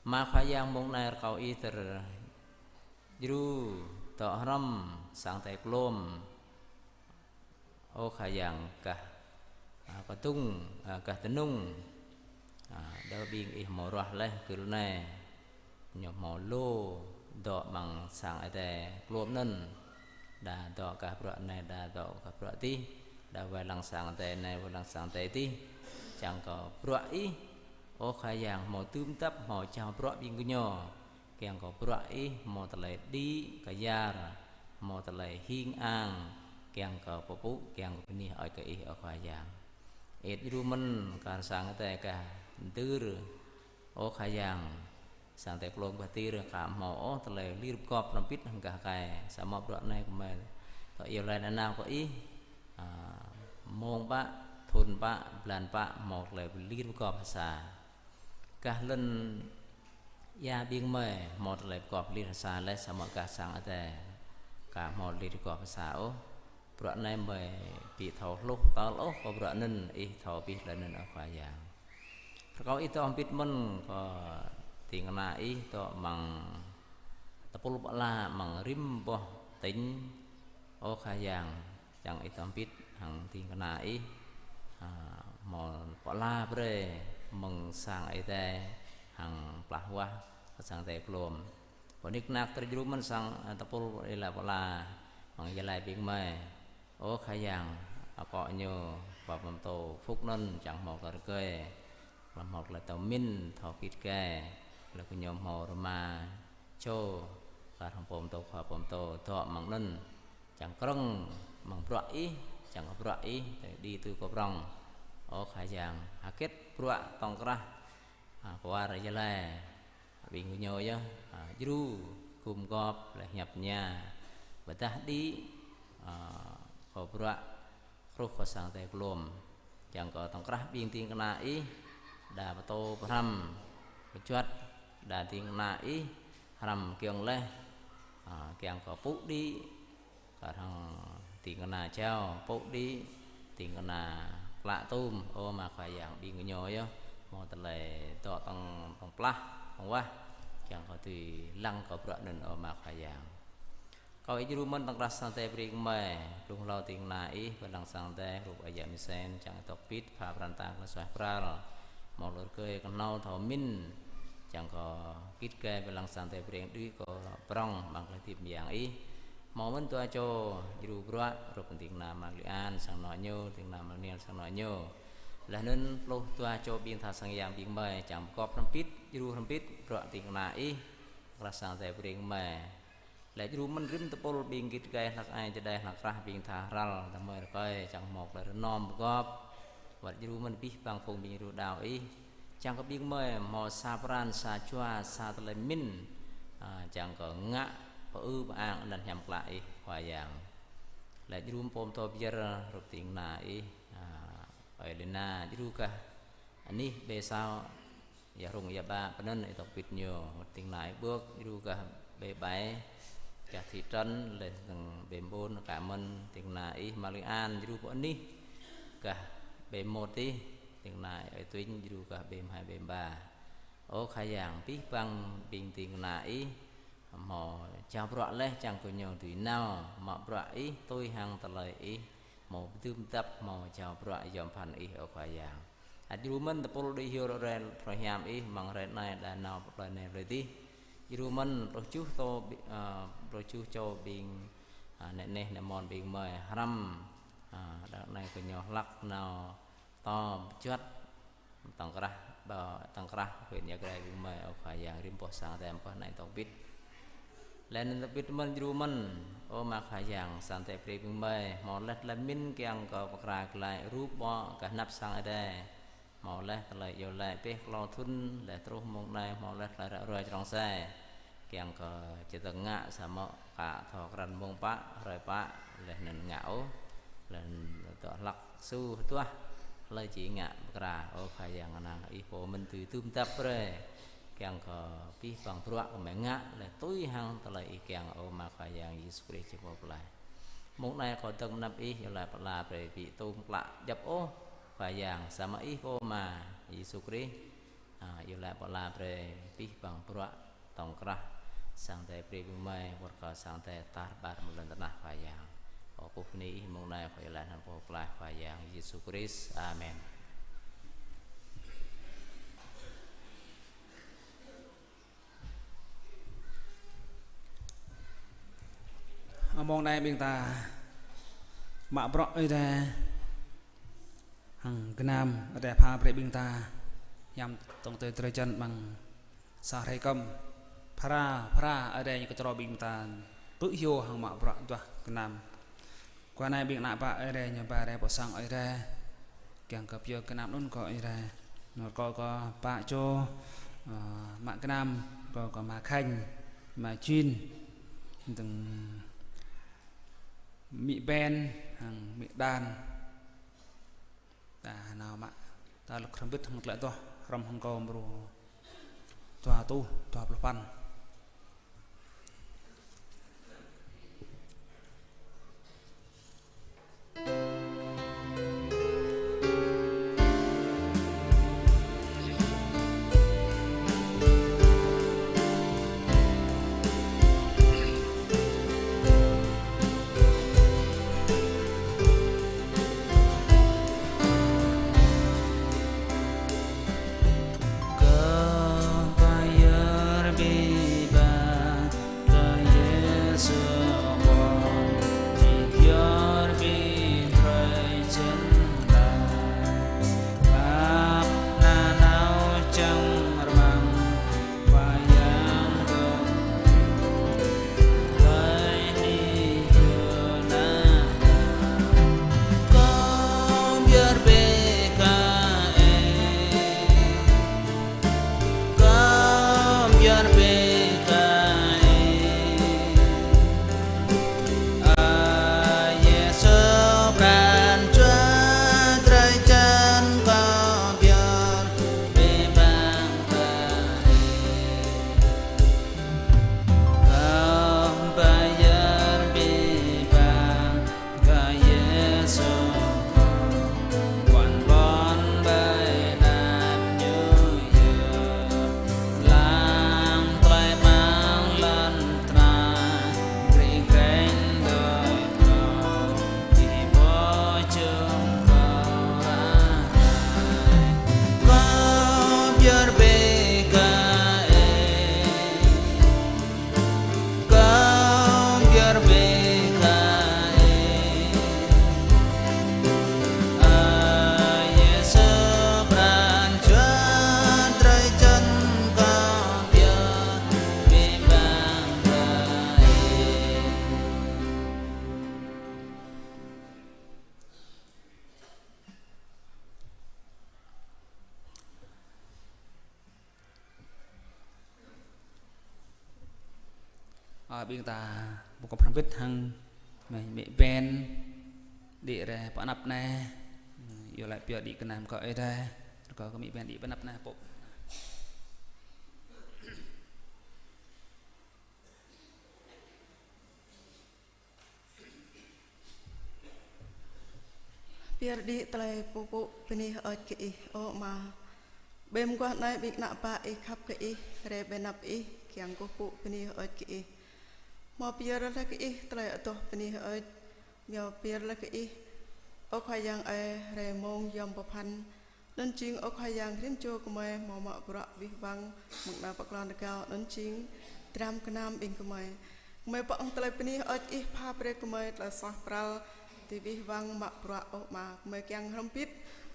Mă Khua Yang, mông anai rơkâo Ih tơl djru dŏ hrŏm sang Adai Klôm. Ơ Khua Yang, gah, a, kơdŭng, a, gah tơnŭng, a, đơ ƀing Ih hmâo ruah laih gơl anai. Ñu hmâo lu dŏ amăng sang Adai Klôm anŭn. Đa dŏ gah bruă anai, đa dŏ gah bruă adih, đa wai lăng sang Adai anai, wai lăng sang Adai adih. Čang kơ bruă Ih, ơ Khua Yang, hmâo dưm dăp, hmâo jao bruă ƀing gơñu. Kiăng kơ bruă Ih hmâo tơlơi đĭ kơyar, hmâo tơlơi hing ang, kiăng kơ pơpŭ, kiăng kơ bơni hơơč kơ Ih, ơ Khua Yang. Ih djru mơ̆n kar sang Adai gah Dưr, ơ Khua Yang. Sang Adai Klôm gah Dưr aka hmâo ôh tơlơi lir pơgop hrŏm hơbĭt hăng gah gai. Samơ̆ bruă anai gơmơi dŏ iâu laĭ nanao kơ Ih, a, mông pă, thŭn pă, blan pă, hmâo tơlơi lir pơgop ha sa. Gah lŏn ia ƀing mơi hmâo tơlơi pơgop lir ha sa laih, samơ̆ gah sang Adai aka hmâo lir pơgop ha sa ôh. Bruă anai mơi ƀu thâo hluh tơl ôh kơ bruă anŭn, Ih thâo abih tơlơi anŭn, ơ Khua Yang. Rơkâo Ih dŏ hơbĭt mơ̆n kơ ding kơna Ih dŏ amăng tơpul pơala amăng rĭm boh tỉnh, ơ Khua Yang. Čang Ih dŏ hơbĭt hăng ding kơna Ih, a, hmâo pơala brơi mơ̆ng sang Ơi Adai hăng plah wah kơ sang Adai Klôm. Pơ nik nak tơl djru mơ̆n sang, a, tơpul iâu laĭ pơala amăng Gia Lai ƀing mơi. Ơ Khua Yang, akŏ ñu pơpŭ pơtô phŭk anŭn čang hmâo tơlơi rơgơi, hmâo tơlơi thâo mĭn, thâo git gai, laih kơ ñu hmâo rơma čô, kar hăng pô pơtô, khua pô pơtô, dŏ amăng anŭn. Čang krơ̆ng amăng bruă Ih, čang kơ bruă Ih, tơl đĭ tui kơ prŏng. Ơ Khua Yang, hơget bruă tŏng krah, a, kwar Gia Lai, ƀing gơñu yơh, a, djru, gum gop, laih hiăp tơña, pơdah đĭ, a, kơ bruă truh kơ sang Adai Klôm. Čang kơ tŏng krah ƀing ding kơna Ih, đa pơtô pơhrăm, pơjuăt, đa ding kơna Ih hrăm giŏng laih, a, kiăng kơ pŭ đĭ, kơ arăng ding kơna jao, pŭ đĭ, ding kơna klă tôm, ơ Ama Khua Yang, ƀing gơñu yơh, hmâo tơlơi dŏ tŏng, tŏng plah, tŏng wah, kiăng kơ dưi lăng kơ bruă anŭn, ơ Ama Khua Yang. Kâo ih djru mơ̆n tŏng krah sang Ơi Adai brơi kơ gơmơi, blung hlâo ding kơna ih, pơ lăng sang Ơi Adai, hrup Ơi Yă Mơsĕn, čang tŏk pit, pha pran tang kơ suaih pral, hmâo lŏn rơgơi kơhnâo thâo mĭn, čang kơ git gai pơ lăng sang Ơi Adai brơi đĭ kơ prŏng, amăng tơlơi hơdip mơyang ih. Hmâo mơ̆n dua čô, djru bruă, hrup ding kơna Ama Lian, sang anŏ ñu, ding kơna Ama Niel, sang anŏ ñu. Laih anŭn pluh dua čô ƀing tha sang yang ƀing gơmơi, čang pơgop hrŏm pit, djru hrŏm pit, bruă ding kơna ih, krah sang Ơi Adai brơi kơ gơmơi. Laih djru mơ̆n rĭm tơpul ƀing git gai hlăk ai čơđai hlăk krah ƀing tha hrăl tơmơi rơkơi čang hmâo tơlơi rơnom pơgop. Wơ̆t djru mơ̆n abih bang phung ƀing djru đaŏ ih. Čang kơ ƀing gơmơi hmâo sa pran, sa jua, sa tơlơi mĭn. A, čang kơ ngă pơư pơang anăn hiam klă ih Khua Yang. Laih djru mơ̆n pô pơtô pơyơr hrup ding kơna ih, a, Ơi Lina, djru gah anih ƀơi asâo, ia rŭng ia ƀă pơ anŭn ih tŏk pit ñu, wơ̆t ding kơna ih Ƀơk, djru gah ƀơi ƀai, gah thị trấn, laih dơ̆ng ƀơi ƀôn, kơ mơ̆n ding kơna ih Ama Lian, djru pơ anih, gah ƀơi môt ih, ding kơna ih Ơi Tuin, djru gah ƀơi mơhai ƀơi ƀă. Ơ Khua Yang, abih bang ƀing ding kơna ih, hmâo jao bruă laih čang kơ ñu dưi nao, mă bruă ih, tui hăng tơlơi ih, hmâo pơdưm dăp, hmâo jao bruă yom pơphan ih, ơ Khua Yang. Ăt djru mơ̆n tơpul đĭ hyu ră ruai phrâo hiam ih, amăng hrơi anai đa nao pơ plơi anai plơi adih. Djru mơ̆n pluh tơjuh tô ƀi-, a, pluh tơjuh čô ƀing, a, nĕ neh nĕ mon ƀing gơmơi hrăm, a, đah anai kơ ñu hlăk nao pơtô pơjuăt tŏng krah, ƀă tŏng krah huyện Ia Grai ƀing gơmơi, ơ Khua Yang, rĭm boh sang Ơi Adai mơ̆ kơ anai tŏk pit. Laih anŭn tŏk pit mơ̆n djru mơ̆n, ơ Ama Khua Yang, sang Ơi Adai brơi ƀing gơmơi, hmâo laih tơlơi mĭn kiăng kơ pơkra glaĭ rup ƀô̆ gah anăp sang Ơi Adai. Hmâo laih tơlơi iâu laĭ pĕh klâo thŭn, laih truh mông anai hmâo laih tơlơi ră ruai črŏng sai. Kiăng kơ čơdơ̆ng ngă samơ̆ ka thâo krăn mông pă, hrơi pă, laih anŭn ngă ôh, laih anŭn dŏ hlăk su hơduah, hlơi či ngă pơkra, ơ Khua Yang kơnang, ih pô mơ̆n dưi dum dăp brơi. Kiăng kơ abih bang bruă gơmơi ngă, laih tui hăng tơlơi ih kiăng, ơ Ama Khua Yang Yêsu Krist Jing Pô Pơklaih. Mông anai kâo dơ̆ng anăp ih, iâu laĭ pơala brơi ƀu tŭ klă djŏp ôh, Khua Yang, samơ̆ ih pô Ama Yêsu Krist, a, iâu laĭ pơala brơi abih bang bruă tŏng krah sang Ơi Adai brơi ƀing gơmơi, wơ̆t kơ sang Ơi Adai tar ƀar mơ̆ng lŏn tơnah Khua Yang. Kâo kơkuh bơni ih mông anai, kâo iâu laĭ anăn Pô Pơklaih Khua Yang Yêsu Krist. Amen. Mông anai ƀing ta mă bruă Ơi Adai hăng gơnam Ơi Adai pha brơi ƀing ta hiam tŏng tơi drơi jăn amăng sa hrơi kơm. Phara, phara Ơi Adai ñu kơtrâo ƀing ta pơ̆ hyu hăng mă bruă duah gơnam. Kơ anai ƀing ană bă Ơi Adai ñu ba rai pơ sang Ơi Adai. Kiăng kơ pơyơr gơnam anŭn kơ Ơi Adai. Anŭn kâo kơ pă čô, ơ, mă gơnam, kâo kơ Ama Khanh, Ama Jin, dơ̆ng amĭ Ben, hăng amĭ Đan. Ta nao mă, ta lŭk hrŏm bit hăng tơlơi adoh, hrŏm hăng kâo mrô dua rơtuh dua pluh păn. Ƀing ta ƀu kơ hrŏm hơbĭt hăng mĕ, mĕ ƀing đĭ rai pơ anăp anai. Yua laĭ pioh đĭ gơnam kơ Ơi Adai. Rơkâo kơ mĕ ƀing đĭ pơ anăp anai pô. Pơyơr đĭ tơlơi pơpŭ bơni hơơč kơ Ih, ơ Ama. Ƀơi mơguah anai ƀing ană bă Ih khăp kơ Ih, rai ƀơi anăp Ih, kiăng kơ pơpŭ bơni hơơč kơ Ih. Hmâo pơyơr laih kơ Ih tơlơi adoh bơni hơơč, hmâo pơyơr laih kơ Ih, ơ Khua Yang ơi, rai mông yom pơphan. Anŭn jing ơ Khua Yang rĭm čô gơmơi hmâo mă bruă abih bang mơ̆ng anăp pơklŏn rơgao, anŭn jing dram gơnam ƀing gơmơi. Gơmơi pơ̆ng tơlơi bơni hơơč Ih pha brơi gơmơi tơlơi suaih pral, tơlơi abih bang mă bruă, ơ Ama. Gơmơi kiăng hrŏm hơbĭt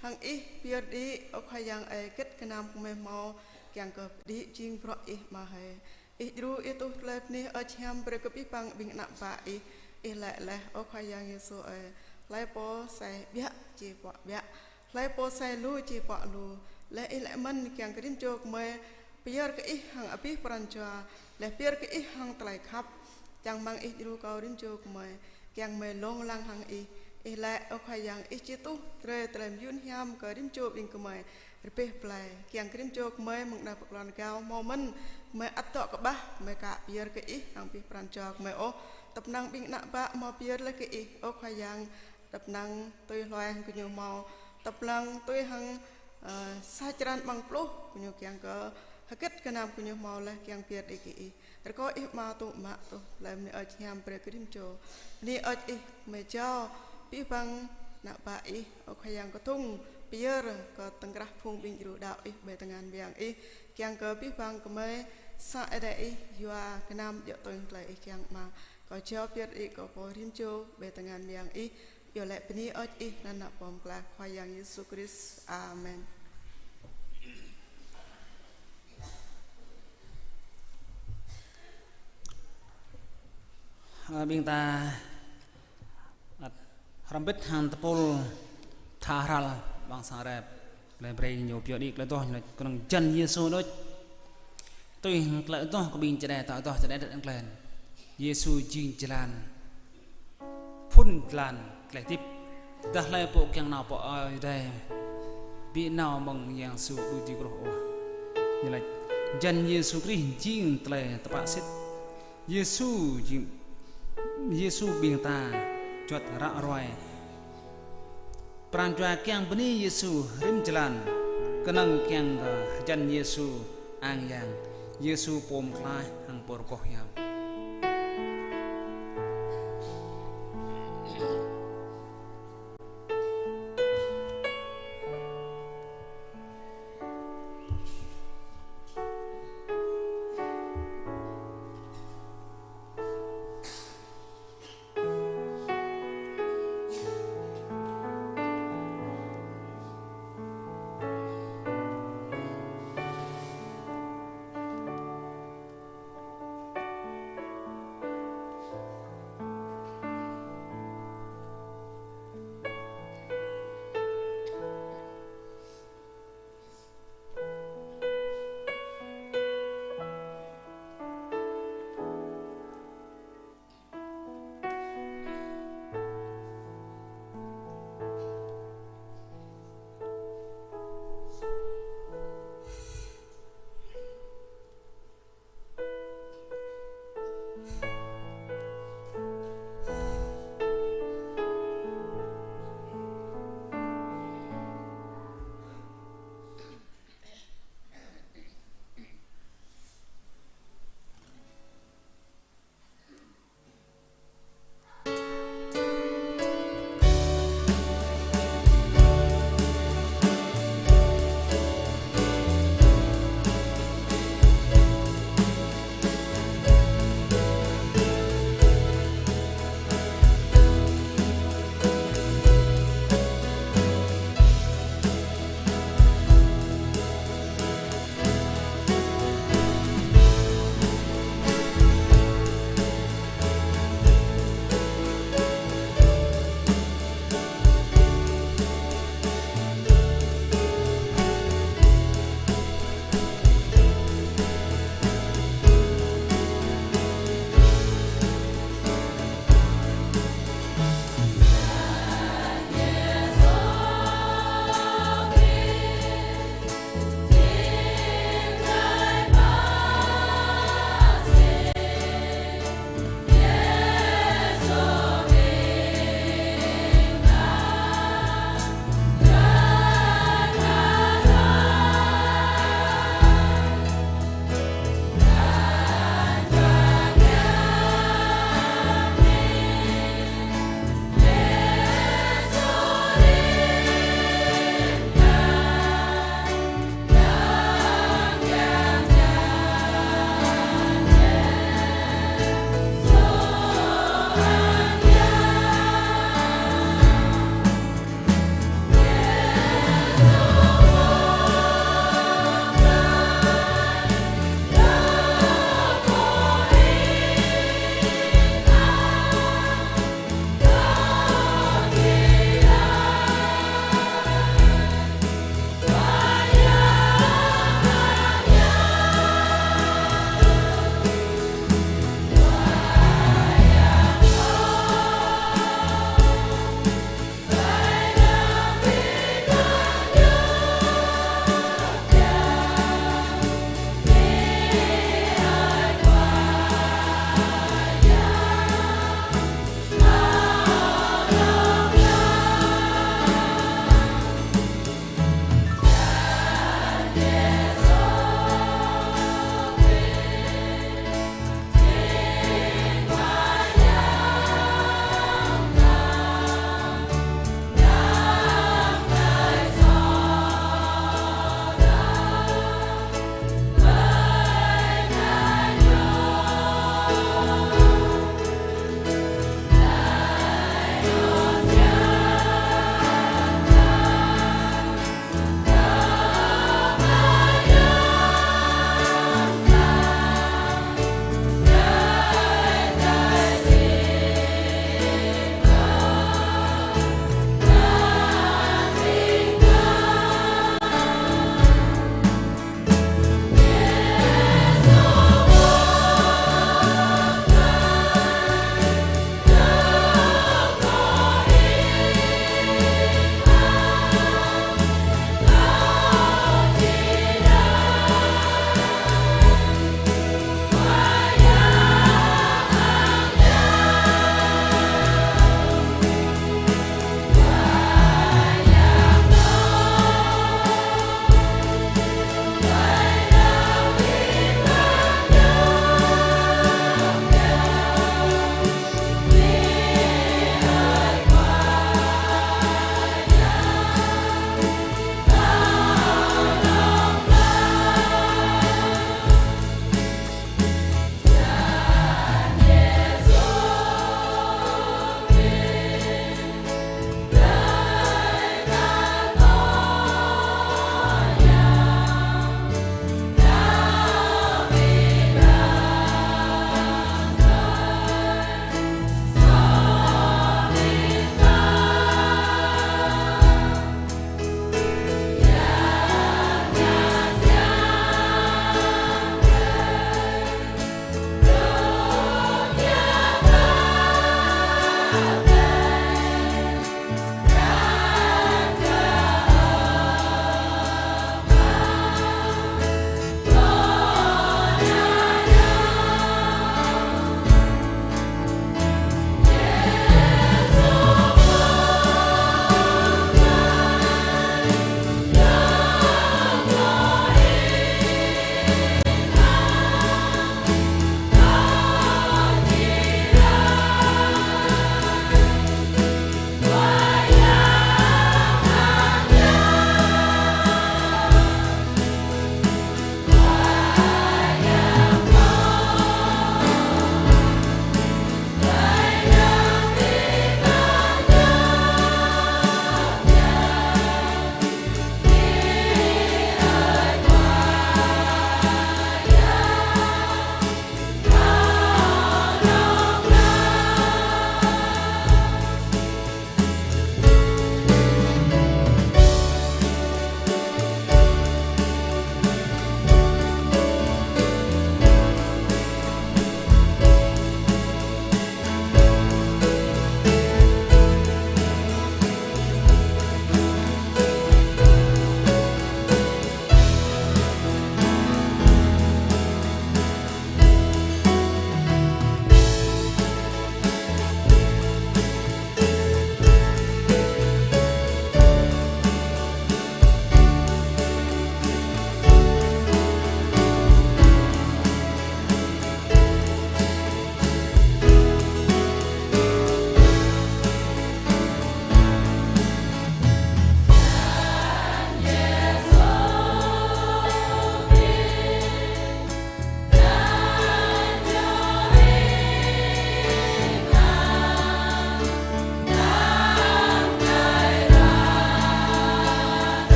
hăng Ih pơyơr đĭ, ơ Khua Yang ơi, hơget gơnam gơmơi hmâo, kiăng kơ đĭ jing bruă Ih, Ama hơi. Ih djru, Ih tuh tơlơi bơni hơơč hiam brơi kơ abih bang ƀing ană bă Ih. Ih laĭ laih, ơ Khua Yang Yêsu ơi, hlơi pô sai ƀiă či puă ƀiă, hlơi pô sai lu či puă lu. Laih Ih laĭ mơ̆n kiăng kơ rĭm čô gơmơi pơyơr kơ Ih hăng abih pran jua, laih pơyơr kơ Ih hăng tơlơi khăp. Čang rơmang Ih djru kơ rĭm čô gơmơi, kiăng gơmơi lông lăng hăng Ih. Ih laĭ, ơ Khua Yang, Ih či tuh brơi tơlơi mơyun hiam kơ rĭm čô ƀing gơmơi rơbeh blai, kiăng kơ rĭm čô gơmơi mơ̆ng anăp pơklŏn rơgao hmâo mơ̆n, gơmơi ăt dŏ kơƀah, gơmơi ka pơyơr kơ Ih hăng abih pran jua gơmơi ôh. Tơpă năng ƀing ană bă hmâo pơyơr laih kơ Ih, ơ Khua Yang, tơpă năng tui hluai hăng gơñu hmâo, tơpă năng tui hăng, ơ, sa črăn amăng pluh, gơñu kiăng kơ hơget gơnam gơñu hmâo laih kiăng pơyơr đĭ kơ Ih. Rơkâo Ih Ama tŭ mă tuh tơlơi bơni hơơč hiam brơi kơ rĭm čô. Bơni hơơč Ih gơmơi jao abih bang ană bă Ih, ơ Khua Yang, kơdung pơyơr kơ tơ̆ng krah phung ƀing djru đaŏ Ih ƀơi tơngan mơyang Ih, kiăng kơ abih bang gơmơi sa Ơi Adai Ih yua gơnam djơ̆ tơ̆ng tơlơi Ih kiăng, Ama. Kâo jao pơyơr đĭ kơ pô rĭm čô ƀơi tơngan mơyang Ih, yua laĭ bơni hơơč Ih anăn Ană Pô Pơklaih Khua Yang Yêsu Krist. Amen. Ơ, ƀing ta ăt hrŏm hơbĭt hăng tơpul tha hrăl ƀăng sang rep. Laih brơi ñu pioh đĭ tơlơi adoh, ñu laĭ kơnơ̆ng jăn Yêsu đôč. Tui hăng tơlơi adoh kơ ƀing čơđai, ta adoh čơđai đĕt anăn tơlơi. Yêsu jing jơlan, phŭn jơlan, tơlơi hơdip. Tơdah hlơi pô kiăng nao pơ Ơi Adai, ƀu nao mơ̆ng Yang Yêsu ƀu dưi truh ôh. Ñu laĭ jăn Yêsu Krist jing tơlơi tơpă sĭt. Yêsu jing, Yêsu ƀing ta juăt ră ruai. Pran jua kiăng bơni Yêsu rĭm jơlan, kơnơ̆ng kiăng kơ hơjăn Yêsu ang yang, Yêsu pô pơklaih hăng pô rơgoh hiam.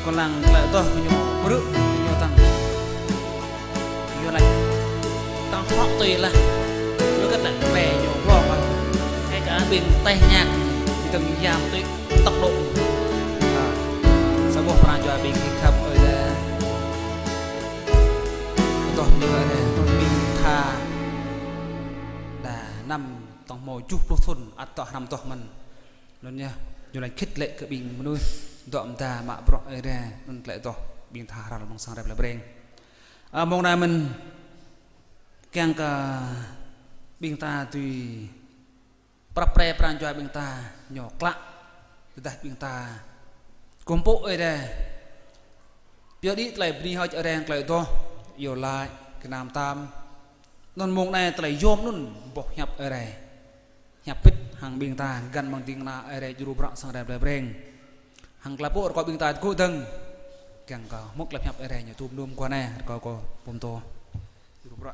Kơ lăng tơlơi adoh kơ ñu, brư̆ kơ ñu tăng. Yua laĭ tăng hŏk tui lah. Yua kơ tơlơi ñu hloh kơ. Hai kơ ƀing teh ñak, ƀing tăng yam tui tốc độ. Sa boh pran jua ƀing gih khăp Ơi Adai. Adoh ñu Ơi Adai, ƀing tha đa năm tŏng hmâo tơjuh pluh thŭn ăt dŏ hrăm adoh mơ̆n. Anŭn yơh, ñu laĭ khĭt lĕ kơ ƀing mơnuih dŏ mơda mă bruă Ơi Adai, anŭn tơlơi adoh ƀing tha hrăl amăng sang Ơi Adai plei Breng. Ơ, mông anai mơ̆n kiăng kơ ƀing ta tui prăp pre pran jua ƀing ta ñu klă, tơdah ƀing ta kơkuh pơpŭ Ơi Adai. Pioh đĭ tơlơi bơni hơơč Ơi Adai, tơlơi adoh, iâu laĭ, gơnam tam. Anŭn mông anai tơlơi yôm anŭn boh hiăp Ơi Adai. Hiăp pĭt hăng ƀing ta găn amăng ding kơna Ơi Adai djru bruă sang Ơi Adai plei Breng. Hăng tơlơi pơpŭ rơkâo ƀing ta tơgŭ dơ̆ng. Kiăng kơ hmư̆ tơlơi pơhiăp Ơi Adai ñu tŭm num guah anai, rơkâo kơ pơm tô djru bruă.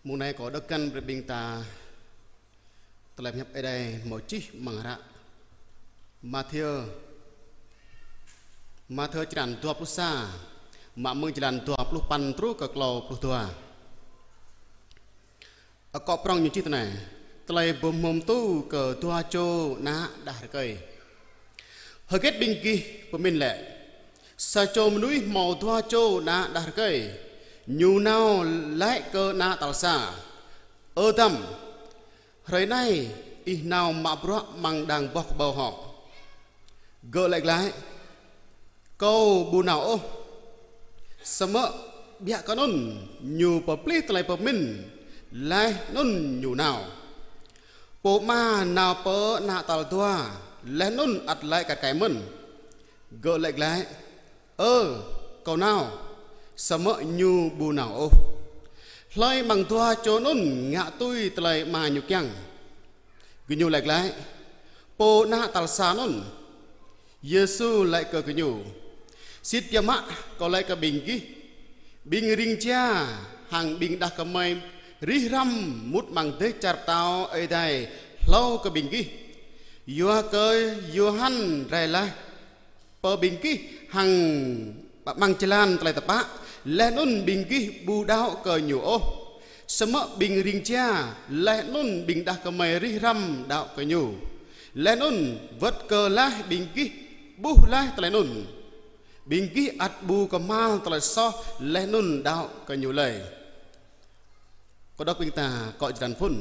Mông anai kâo đŏk găn brơi ƀing ta tơlơi pơhiăp Ơi Adai hmâo čih amăng hră Mathiơ. Mathiơ črăn dua pluh sa, mă mơ̆ng jơlan dua pluh păn truh kơ klâo pluh dua. Akŏ prŏng ñu čih tui anai: Tơlơi bơhmôm tŭ kơ dua čô ană đah rơkơi. Hơget ƀing gih pơmĭn lĕ? Sa čô mơnuih hmâo dua čô ană đah rơkơi. Ñu nao laĭ kơ ană tal sa: Ơ dăm, hrơi anai ih nao mă bruă amăng đang boh kơƀâo hŏ. Gơ̆ laĭ glaĭ: Kâo ƀu nao ôh. Samơ̆ biă kơ anŭn ñu pơplih tơlơi pơmĭn, laih anŭn ñu nao. Pô ama nao pơ ană tal dua, laih anŭn ăt laĭ kar kaĭ mơ̆n. Gơ̆ laĭ glaĭ: Ơ, kâo nao. Samơ̆ ñu ƀu nao ôh. Hlơi amăng dua čô anŭn ngă tui tơlơi ama ñu kiăng? Gơñu laĭ glaĭ: Pô ană tal sa anŭn. Yêsu laĭ kơ gơñu: Sĭt biă mă kâo laĭ kơ ƀing gih, ƀing ring jia hăng ƀing đah kơmơi rĭh răm mŭt amăng dêh čar pơtao Ơi Adai hlâo kơ ƀing gih. Yua kơ Yôhan rai laih pơ ƀing gih hăng amăng jơlan tơlơi tơpă, laih anŭn ƀing gih ƀu đaŏ kơ ñu ôh. Samơ̆ ƀing ring jia laih anŭn ƀing đah kơmơi rĭh răm đaŏ kơ ñu. Laih anŭn wơ̆t kơ laih ƀing gih ƀuh laih tơlơi anŭn, ƀing gih ăt ƀu kơhma̱l tơlơi soh laih anŭn đaŏ kơ ñu lơi. Kâo đŏk ƀing ta akŏ jơlan phŭn.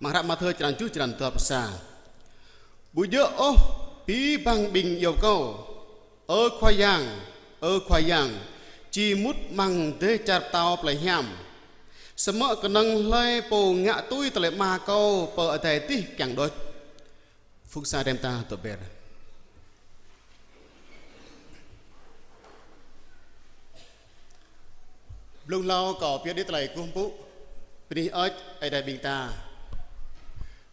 Amăng hră Mathiơ črăn tơjuh, jơlan dua pluh sa: Ƀu djơ̆ ôh abih bang ƀing iâu kâo: Ơ Khua Yang, ơ Khua Yang, či mŭt amăng dêh čar pơtao plei hiam. Samơ̆ kơnơ̆ng hlơi pô ngă tui tơlơi Ama kâo pơ adai adih kiăng đôč. Phung sang Ơi Adai ta tơber. Blung hlâo kâo pioh đĭ tơlơi kơkuh pơpŭ, bơni hơơč Ơi Adai ƀing ta.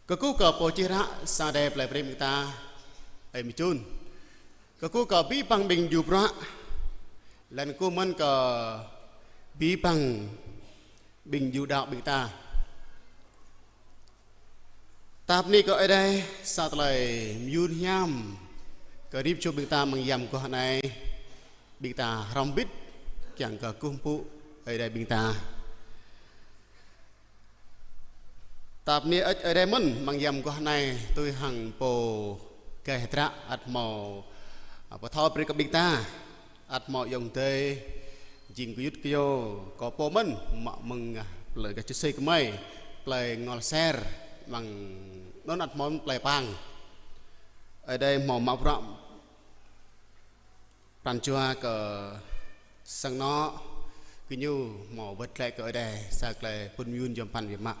Kơkuh kơ pô čih hră sang Ơi Adai plei Breng ƀing ta, ơi Mơčun. Kơkuh kơ abih bang ƀing djru bruă, laih anŭn kơkuh mơ̆n kơ abih bang ƀing djru đaŏ ƀing ta. Ta bơni kơ Ơi Adai sa tơlơi mơyŭn hiam kơ rĭm čô ƀing ta amăng yam mơguah anai, ƀing ta hrŏm hơbĭt kiăng kơ kơkuh pơpŭ Ơi Adai ƀing ta. Ta bơni hơơč Ơi Adai mơ̆n amăng yam mơguah anai tui hăng pô gai hơdră ăt hmâo, a, pơthâo brơi kơ ƀing ta. Ăt hmâo ayŏng adơi jing gơyut gơyâo, kơ pô mơ̆n mă mơ̆ng, a, plơi gah Čư̆ Sui gơmơi, plơi Ngol Ser, amăng anŭn ăt hmâo plơi Pang. Ơi Adai hmâo mă bruă pran jua kơ sang anŏ, gơñu hmâo wơ̆t glaĭ kơ Ơi Adai sa tơlơi pŭn mơyŭn yom pơphan biă mă.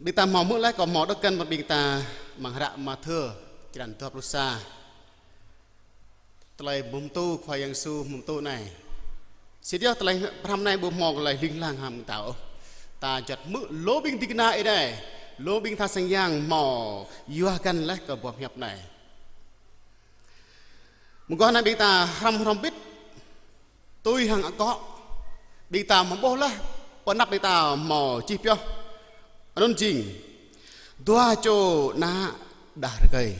Ƀing ta hmâo hmư̆ laih, kâo hmâo đŏk găn mơ̆ng ƀing ta amăng hră Mathiơ, črăn dua pluh sa. Tơlơi bơhmôm tŭ Khua Yang Yêsu bơhmôm tŭ anai. Sĭt yơh tơlơi pơhrăm anai ƀu hmâo tơlơi hling hlang hăng ƀing ta ôh. Ta juăt hmư̆ lu ƀing ding kơna Ơi Adai, lu ƀing tha sang yang hmâo yua găn laih kơ boh hiăp anai. Mơguah anai ƀing ta hrăm hrŏm bĭt, tui hăng akŏ, ƀing ta hmâo ƀuh laih, pơ anăp ƀing ta hmâo čih pioh. Anŭn jing dua čô ană đah rơkơi.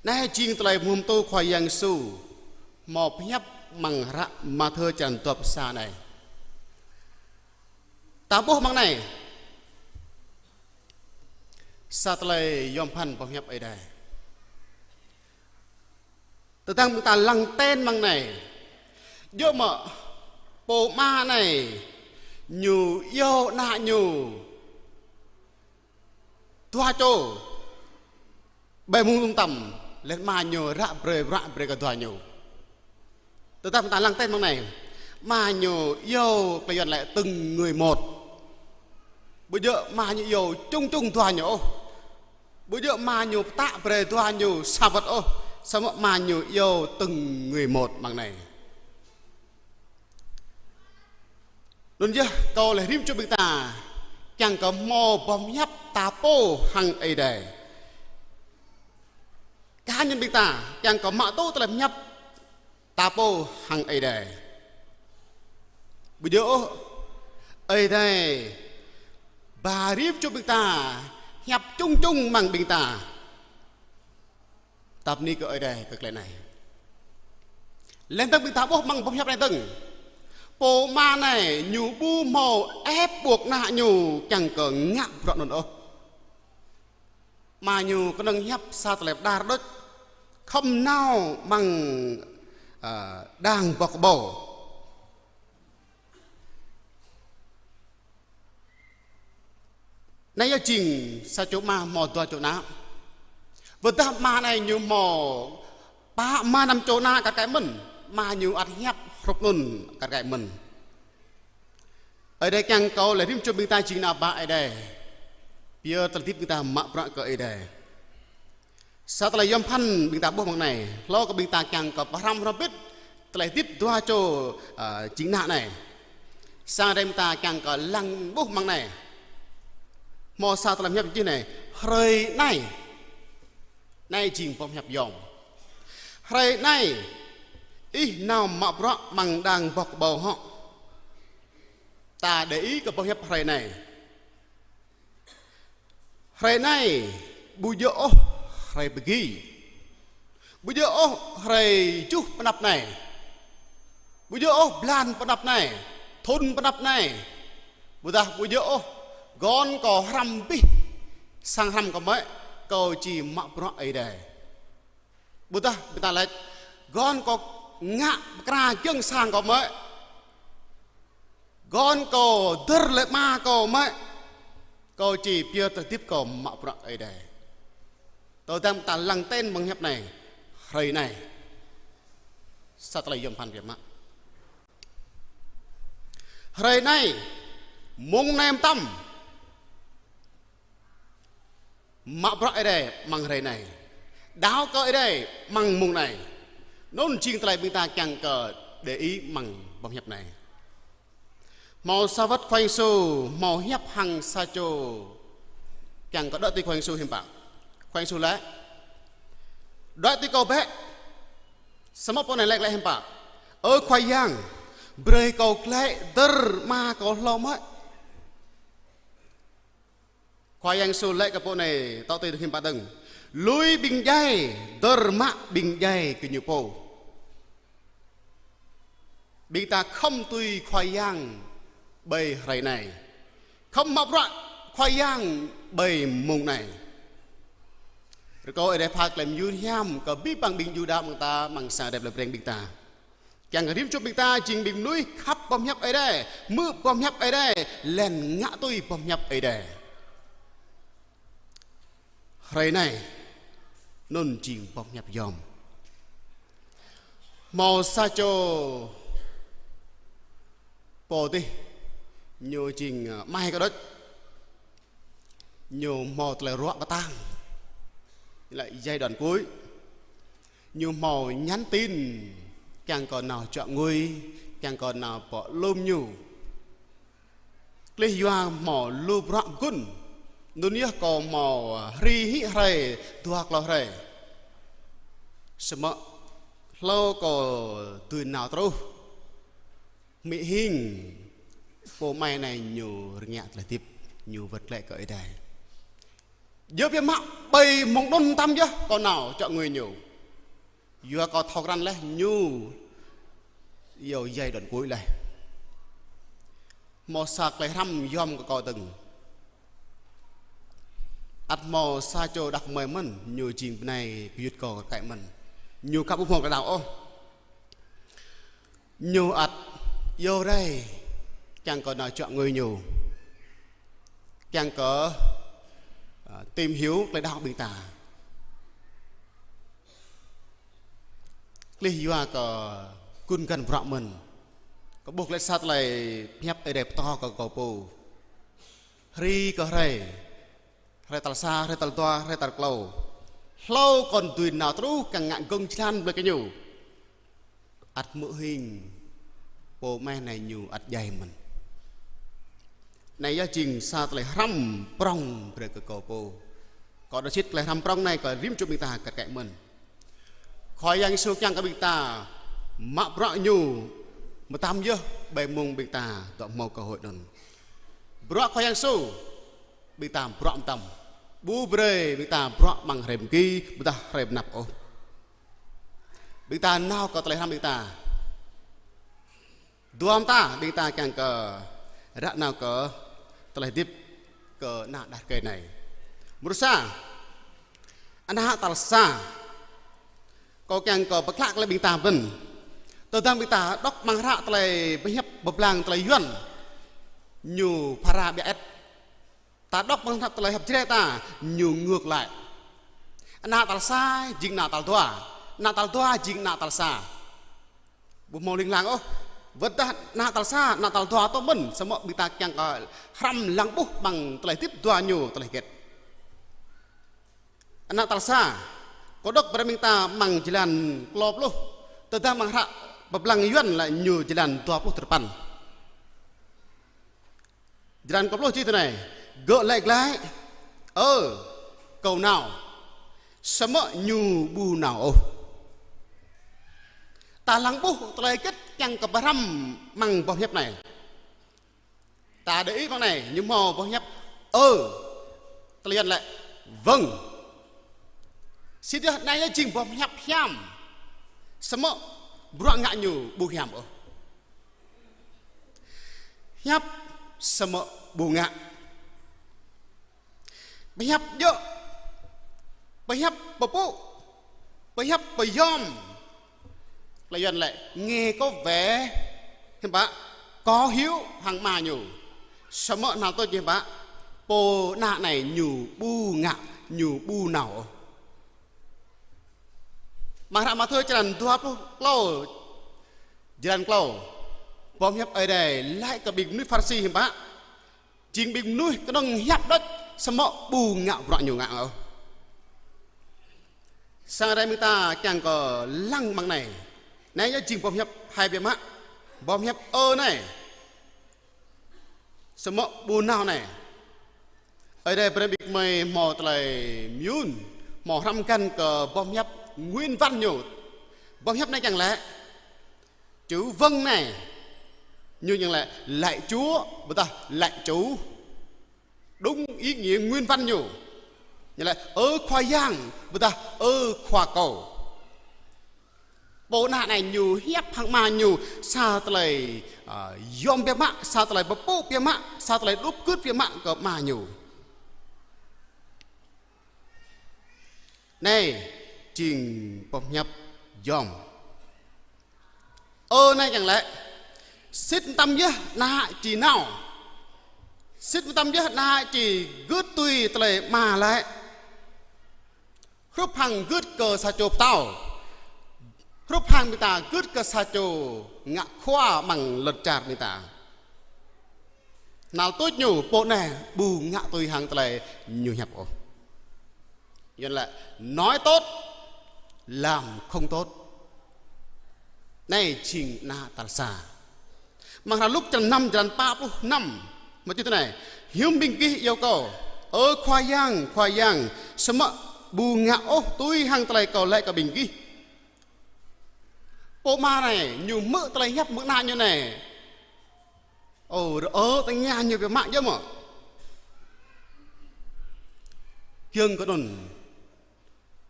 Anai jing tơlơi mơhum tŭ Khua Yang Yêsu hmâo pơhiăp amăng hră Mathiơ črăn dua pluh sa anai. Ta ƀuh amăng anai sa tơlơi yom pơphan boh pơhiăp Ơi Adai. Tơdang ƀing ta lăng ten amăng anai, djơ̆ mơ̆ pô ama anai ñu iâu ană ñu dua čô, ƀơi mông tŭm tăm, laih ama ñu ră brơi, ră brơi kơ dua ñu. Tơdah ƀing ta lăng ten amăng anai, ama ñu iâu, tơlơi Yuan lĕ từng người một. Ƀu djơ̆ ama ñu iâu chung chung dua ñu ôh. Ƀu djơ̆ ama ñu pơtă brơi dua ñu sa wơ̆t ôh, samơ̆ ama ñu iâu từng người một amăng anai. Anŭn yơh, kâo laih rĭm čô ƀing ta kiăng kơ hmâo boh pơhiăp ta pô hăng Ơi Adai. Cá nhân ƀing ta kiăng kơ mă tŭ tơlơi pơhiăp ta pô hăng Ơi Adai. Ƀu djơ̆ ôh, Ơi Adai ba rĭm čô ƀing ta, pơhiăp chung chung amăng ƀing ta. Ta bơni kơ Ơi Adai kơ tơlơi anai. Laih dơ̆ng ƀing ta ƀuh amăng boh pơhiăp anai dơ̆ng, pô ama anai ñu ƀu hmâo ép buộc ană ñu kiăng kơ ngă bruă anŭn ôh. Ama ñu kơnơ̆ng pơhiăp sa tơlơi pơđar đôč, khŏm nao amăng, ơ, đang boh kơƀâo. Anai yơh jing sa čô ama hmâo dua čô ană. Wơ̆t dah ama anai ñu hmâo pă rơma năm čô ană kar kaĭ mơ̆n, ama ñu ăt pơhiăp hrup anŭn kar kaĭ mơ̆n. Ơi Adai kiăng kơ laih rĭm čô ƀing ta jing ană bă Ơi Adai, pioh tơlơi hơdip ƀing ta mă bruă kơ Ơi Adai. Sa tơlơi yom pơphan ƀing ta ƀuh amăng anai, hlâo kơ ƀing ta kiăng kơ pơhrăm hrŏm bĭt tơlơi hơdip dua čô, ơ, jing ană anai. Sang Ơi Adai ƀing ta kiăng kơ lăng ƀuh amăng anai. Hmâo sa tơlơi pơhiăp čih anai, hrơi anai. Anai jing boh pơhiăp yom. Hrơi anai, ih nao mă bruă amăng đang boh kơƀâo hŏ. Ta để ý kơ boh pơhiăp hrơi anai. Hrơi anai ƀu djơ̆ ôh hrơi pơgi. Ƀu djơ̆ ôh hrơi juh pơ anăp anai. Ƀu djơ̆ ôh blan pơ anăp anai, thŭn pơ anăp anai. Ƀôdah ƀu djơ̆ ôh, gơ̆n kâo hrăm abih sang hrăm kâo mơ̆, kâo či mă bruă Ơi Adai. Ƀôdah ƀing ta laĭ, gơ̆n kâo ngă pơkra giŏng sang kâo mơ̆, gơ̆n kâo dơ̆r lĕ ama kâo mơ̆, kâo či pioh tơlơi hơdip kâo mă bruă Ơi Adai. Tơdang ƀing ta lăng ten amăng pơhiăp anai, hrơi anai, sa tơlơi yom pơphan biă mă. Hrơi anai, mông anai mơtam, mă bruă Ơi Adai amăng hrơi anai. Đaŏ kơ Ơi Adai amăng mông anai. Anŭn jing tơlơi ƀing ta kiăng kơ để ý amăng boh pơhiăp anai. Hmâo sa wơ̆t Khua Yang Yêsu hmâo pơhiăp hăng sa čô kiăng kơ đuaĭ tui Khua Yang Yêsu hiư̆m pă. Khua Yang Yêsu laĭ: "Đuaĭ tui kâo bĕ." Samơ̆ pô anai laĭ glaĭ hiư̆m pă: "Ơ Khua Yang, brơi kâo glaĭ dơ̆r ama kâo hlâo mơ̆." Khua Yang Yêsu laĭ kơ pô anai, tŏ tui hiư̆m pă dơ̆ng: "Lui ƀing djai, dơ̆r mă ƀing djai gơñu pô." Ƀing ta khŏm tui Khua Yang ƀơi hrơi anai. Khŏm mă bruă Khua Yang ƀơi mông anai. Rơkâo Ơi Adai pha tơlơi mơyun hiam kơ abih bang ƀing Yuđa amăng ta, amăng sang Ơi Adai plei Breng ƀing ta. Kiăng kơ rĭm čô ƀing ta jing ƀing mơnuih khăp boh pơhiăp Ơi Adai, hmư̆ boh pơhiăp Ơi Adai, laih anŭn ngă tui boh pơhiăp Ơi Adai. Hrơi anai, anŭn jing boh pơhiăp yom. Hmâo sa čô pô adih, ñu jing, ơ, amai kơ đôč. Ñu hmâo tơlơi ruă kơtang. Lĕ giai đoạn cuối. Ñu hmâo nhắn tin kiăng kơ nao čuă ngui, kiăng kơ nao pơ lŏm ñu. Tơlơi yua hmâo lu bruă pơgun. Anŭn yơh kâo hmâo, ơ, hri hĭ hrơi dua klâo hrơi. Samơ̆ hlâo kơ dưi nao truh, hmư̆ hing pô amai anai ñu rơngiă tơlơi hơdip, ñu wơ̆t glaĭ kơ Ơi Adai. Djơ̆ biă mă ƀơi mông anŭn mơtam yơh kâo nao čŏk ngui ñu. Yua kâo thâo krăn laih ñu yua giai đoạn cuối laih. Hmâo sa tơlơi hrăm yom kơ kâo dơ̆ng. Ăt hmâo sa čô đah kơmơi mơ̆n, ñu jing bơnai gơyut kâo kar kaĭ mơ̆n. Ñu ka ƀu hmâo tơlơi đaŏ ôh. Ñu ăt iâu rai kiăng kơ nao čŏk ngui ñu. Kiăng kơ, ă, tìm hiểu tơlơi đaŏ ƀing ta. Klih yua kơ gun găn bruă mơ̆n. Kâo ƀuh glaĭ sa tơlơi pơhiăp Ơi Adai pơtô kơ kâo pô. Hrơi kơ hrơi, hrơi tal sa, hrơi tal dua, hrơi tal klâo. Hlâo kơ dưi nao truh kiăng ngă gơ̆ng jơlan brơi kơ ñu. Ăt hmư̆ hing pô amai anai ñu ăt djai mơ̆n. Anai yơh jing sa tơlơi hrăm prŏng brơi kơ kâo pô. Kâo đaŏ sĭt tơlơi hrăm prŏng anai kơ rĭm čô ƀing ta kar kaĭ mơ̆n. Khua Yang Yêsu kiăng kơ ƀing ta mă bruă ñu mơtam yơh ƀơi mông ƀing ta dŏ hmâo cơ hội anŭn. Bruă Khua Yang Yêsu ƀing ta bruă mơtam. Ƀu brơi ƀing ta bruă amăng hrơi mơgi, ƀôdah hrơi mơnăp ôh. Ƀing ta nao kơ tơlơi hrăm ƀing ta. Dua mơta ƀing ta kiăng kơ ră nao kơ tơlơi hơdip kơ ană đah rơkơi anai. Mrô sa, ană tal sa. Kâo kiăng kơ pơklă kơ ƀing ta mơ̆n. Tơdang ƀing ta đŏk amăng hră tơlơi pơhiăp pơblang tơlơi Yuan. Ñu phara biă ĕt. Ta đŏk amăng hră tơlơi hiăp Jrai ta, ñu ngược lại. Ană tal sa jing ană tal dua. Ană tal dua jing ană tal sa. Ƀu hmâo ling lang ôh. Wơ̆t dah ană tal sa, ană tal dua tŏ mơ̆n, samơ̆ ƀing ta kiăng kơ hrăm lăng ƀuh amăng tơlơi hơdip dua ñu tơlơi hơget. Ană tal sa, kâo đŏk brơi ƀing ta amăng jơlan klâo pluh. Tơdah amăng hră pơblang Yuan lĕ ñu jơlan dua pluh tơpăn. Jơlan klâo pluh čih tui anai: Gơ̆ laĭ glaĭ: Ơ, kâo nao. Samơ̆ ñu ƀu nao ôh. Ta lăng ƀuh tơlơi hơget kiăng kơ pơhrăm amăng boh hiăp anai. Ta đei ih amăng anai, ñu hmâo boh hiăp ơ. Tơlơi Yuan lĕ vâng. Sĭt yơh anai yơh jing boh hiăp hiam. Samơ̆ bruă ngă ñu ƀu hiam ôh. Hiăp samơ̆ ƀu ngă. Pơhiăp djơ̆, pơhiăp pơpŭ, pơhiăp pơyom. Tơlơi Yuan lĕ nghe có vẻ, hiư̆m pă, có hiếu hăng ama ñu. Samơ̆ hnal tuč hiư̆m pă, pô ană anai ñu ƀu ngă, ñu ƀu nao ôh. Amăng hră Mathiơ črăn dua pluh klâo, jơlan klâo. Boh hiăp Ơi Adai laĭ kơ ƀing mơnuih Pharisi hiư̆m pă. Jing ƀing mơnuih kơnơ̆ng hiăp đôč samơ̆ ƀu ngă bruă ñu ngă ôh. Sang rai ƀing ta kiăng kơ lăng amăng anai. Anai yơh jing boh hiăp hai biă mă. Boh hiăp ơ anai. Samơ̆ ƀu nao anai. Ơi Adai brơi ƀing gơmơi hmâo tơlơi mơyŭn, hmâo hrăm găn kơ boh hiăp nguyên văn ñu. Boh hiăp anai kiăng laĭ: Chữ vâng anai, ñu kiăng laĭ lạy Chúa, ƀôdah lạy chủ. Đúng ý nghĩa nguyên văn ñu. Ñu laĭ ơ Khua Yang, ƀôdah ơ Khua kâo. Pô ană anai ñu hiăp hăng ama ñu sa tơlơi, ă, yom biă mă, sa tơlơi pơpŭ biă mă, sa tơlơi đup gưt biă mă kơ ama ñu. Anai jing boh hiăp yom. Ơ anai kiăng laĭ: Sĭt mơtam yơh ană či nao. Sĭt mơtam yơh ană či gưt tui tơlơi ama laĭ. Hrup hăng gưt kơ sa čô pơtao. Hrup hăng ƀing ta gưt kơ sa čô ngă khua amăng lŏn čar ƀing ta. Hnal tuč ñu pô anai ƀu ngă tui hăng tơlơi ñu hiăp ôh. Yuan laĭ nói tốt, làm không tốt. Anai jing ană tal sa. Amăng hră Luk črăn năm, jơlan pă pluh năm. Mă čih tui anai: Hiư̆m ƀing gih iâu kâo: Ơ Khua Yang, Khua Yang, samơ̆ ƀu ngă ôh tui hăng tơlơi kâo laĭ kơ ƀing gih. Pô ama anai, ñu hmư̆ tơlơi hiăp mơ̆ng ană ñu anai. Ơ, rơ-, ơ, tơña ñu biă mă yơh mơ̆. Giŏng kơ anŭn,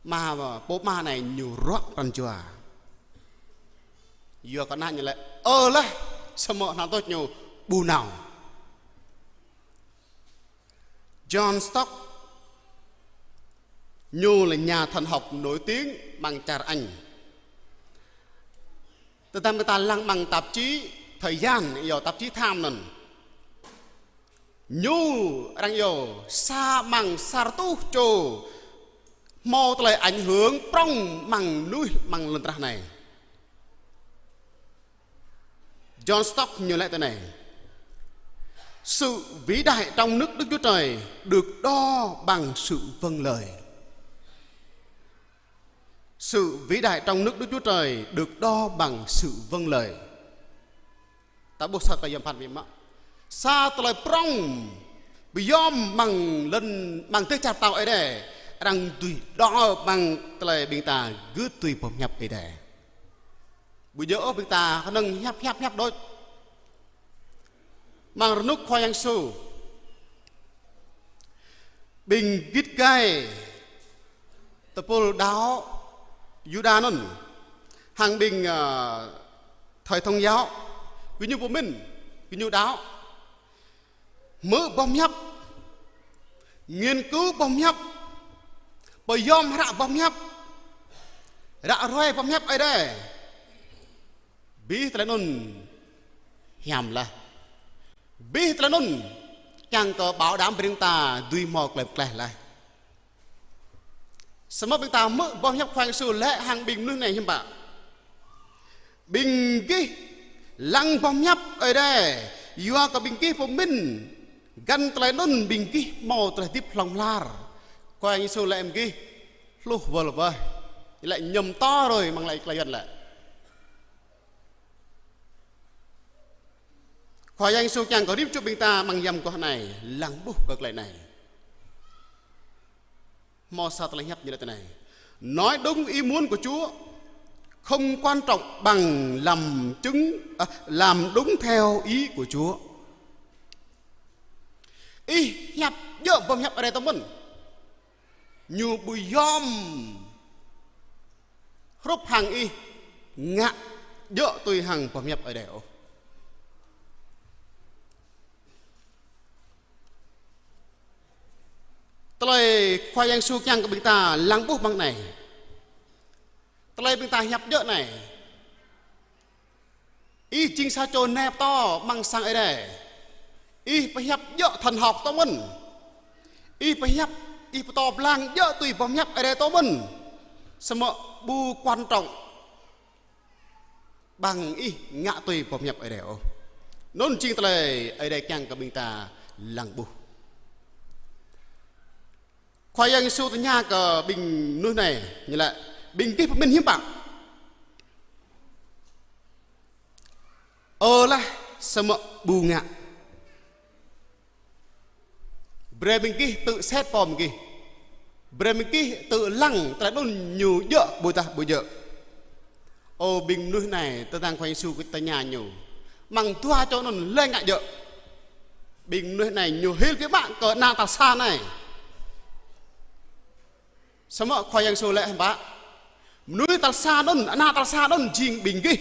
ama, pô ama anai ñu ruă pran jua. Yua kơ ană ñu laĭ, ơ laih, samơ̆ hnal tuč ñu ƀu nao. John Stott, ñu là nhà thần học nổi tiếng amăng čar Anh. Tơdang ƀing ta lăng amăng tạp chí Thời Gian, yua tạp chí Time anŭn. Ñu arăng yua sa amăng sa rơtuh čô hmâo tơlơi ảnh hưởng prŏng amăng mơnuih amăng lŏn tơnah anai. John Stott ñu laĭ tui anai: Sự vĩ đại trong nước Đức Chúa Trời được đo bằng sự vâng lời. Sự vĩ đại trong nước Đức Chúa Trời được đo bằng sự vâng lời. Ta ƀuh sa tơlơi yom phat biă mă. Sa tơlơi prŏng pơyom amăng lŏn, amăng dêh čar pơtao Ơi Adai, arăng dưi đo amăng tơlơi ƀing ta gưt tui boh hiăp Ơi Adai. Ƀu djơ̆ ôh ƀing ta kơnơ̆ng hiăp, hiăp, hiăp đôč. Amăng rơnŭk Khua Yang Yêsu, ƀing git gai tơpul đaŏ Yuđa anŭn, hăng ƀing, ơ, thời thông giáo, gơñu pơmĭn, gơñu đaŏ, hmư̆ boh hiăp, nghiên cứu boh hiăp, pơyom hră boh hiăp, ră ruai boh hiăp Ơi Adai. Abih tơlơi anŭn hiam laih. Abih tơlơi anŭn kiăng kơ bảo đảm brơi ƀing ta dưi hmâo tơlơi pơklaih laih. Samơ̆ ƀing ta hmư̆ boh hiăp Khua Yang Yêsu laĭ hăng ƀing mơnuih anai hiư̆m pă? Ƀing gih lăng boh hiăp Ơi Adai, yua kơ ƀing gih pơmĭn găn tơlơi anŭn ƀing gih hmâo tơlơi hơdip hlŏng lar. Khua Yang Yêsu laĭ ƀing gih hluh wơl wơh. Laĭ ñu pơtô hrơi amăng laĭ tơlơi Yuan laĭ. Khua Yang Yêsu kiăng kơ rĭm čô ƀing ta amăng yăm guah anai lăng ƀuh kơ tơlơi anai. Hmâo sa tơlơi hiăp ñu laĭ tui anai: Nói đúng ý muốn của Chúa không quan trọng bằng làm chứng, à, làm đúng theo ý của Chúa. Ih hiăp djơ̆ boh hiăp Ơi Adai tơ mơ̆n, ñu ƀu yom hrup hăng ih ngă djơ̆ tui hăng boh hiăp Ơi Adai ôh. Tơlơi Khua Yang Yêsu kiăng kơ ƀing ta lăng ƀuh amăng anai. Tơlơi ƀing ta hiăp djơ̆ anai. Ih jing sa čô nai pơtô amăng sang Ơi Adai. Ih pơhiăp djơ̆ thần học tơ mơ̆n. Ih pơhiăp, ih pơtô pơblang djơ̆ tui boh hiăp Ơi Adai tơ mơ̆n. Samơ̆ ƀu quan trọng bằng ih ngă tui boh hiăp Ơi Adai ôh. Anŭn jing tơlơi Ơi Adai kiăng kơ ƀing ta lăng ƀuh. Khua Yang Yêsu tơña kơ ƀing mơnuih anai, ñu laĭ, ƀing gih pơmĭn hiư̆m pă? Ơ laih, samơ̆ ƀu ngă. Brơi ƀing gih tự xét pô ƀing gih. Brơi ƀing gih tự lăng tơlơi anŭn ñu djơ̆ ƀôdah ƀu djơ̆. Ơ, ƀing mơnuih anai, tơdang Khua Yang Yêsu tơña ñu, amăng dua čô anŭn lĕ ngă djơ̆? Ƀing mơnuih anai ñu hil biă mă kơ ană tal sa anai. Samơ̆ Khua Yang Yêsu laĭ hiư̆m pă? Mơnuih tal sa anŭn, ană tal sa anŭn jing ƀing gih.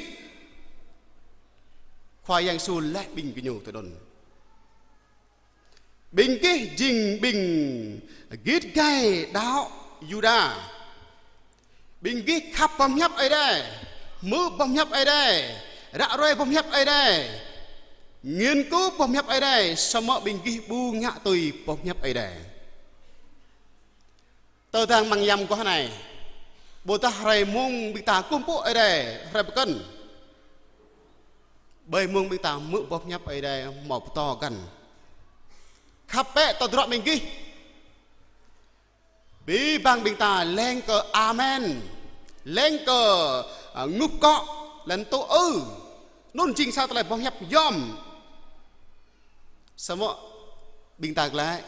Khua Yang Yêsu laĭ ƀing gơñu tui anŭn. Ƀing gih jing ƀing git gai đaŏ Yuđa. Ƀing gih khăp boh hiăp Ơi Adai, hmư̆ boh hiăp Ơi Adai, ră ruai boh hiăp Ơi Adai, nghiên cứu boh hiăp Ơi Adai, samơ̆ ƀing gih ƀu ngă tui boh hiăp Ơi Adai. Tơdang amăng yăm guah anai, ƀôdah hrơi mông ƀing ta kơkuh pơpŭ Ơi Adai, hrơi pơkŏn. Ƀơi mông ƀing ta hmư̆ boh hiăp Ơi Adai hmâo pơtô găn. Khăp bĕ tơdruă ƀing gih. Abih bang ƀing ta leng kơ amen. Leng kơ, à, ngŭp akŏ, lĕ tŭ ư. Anŭn jing sa tơlơi boh hiăp yom. Samơ̆ ƀing ta glaĭ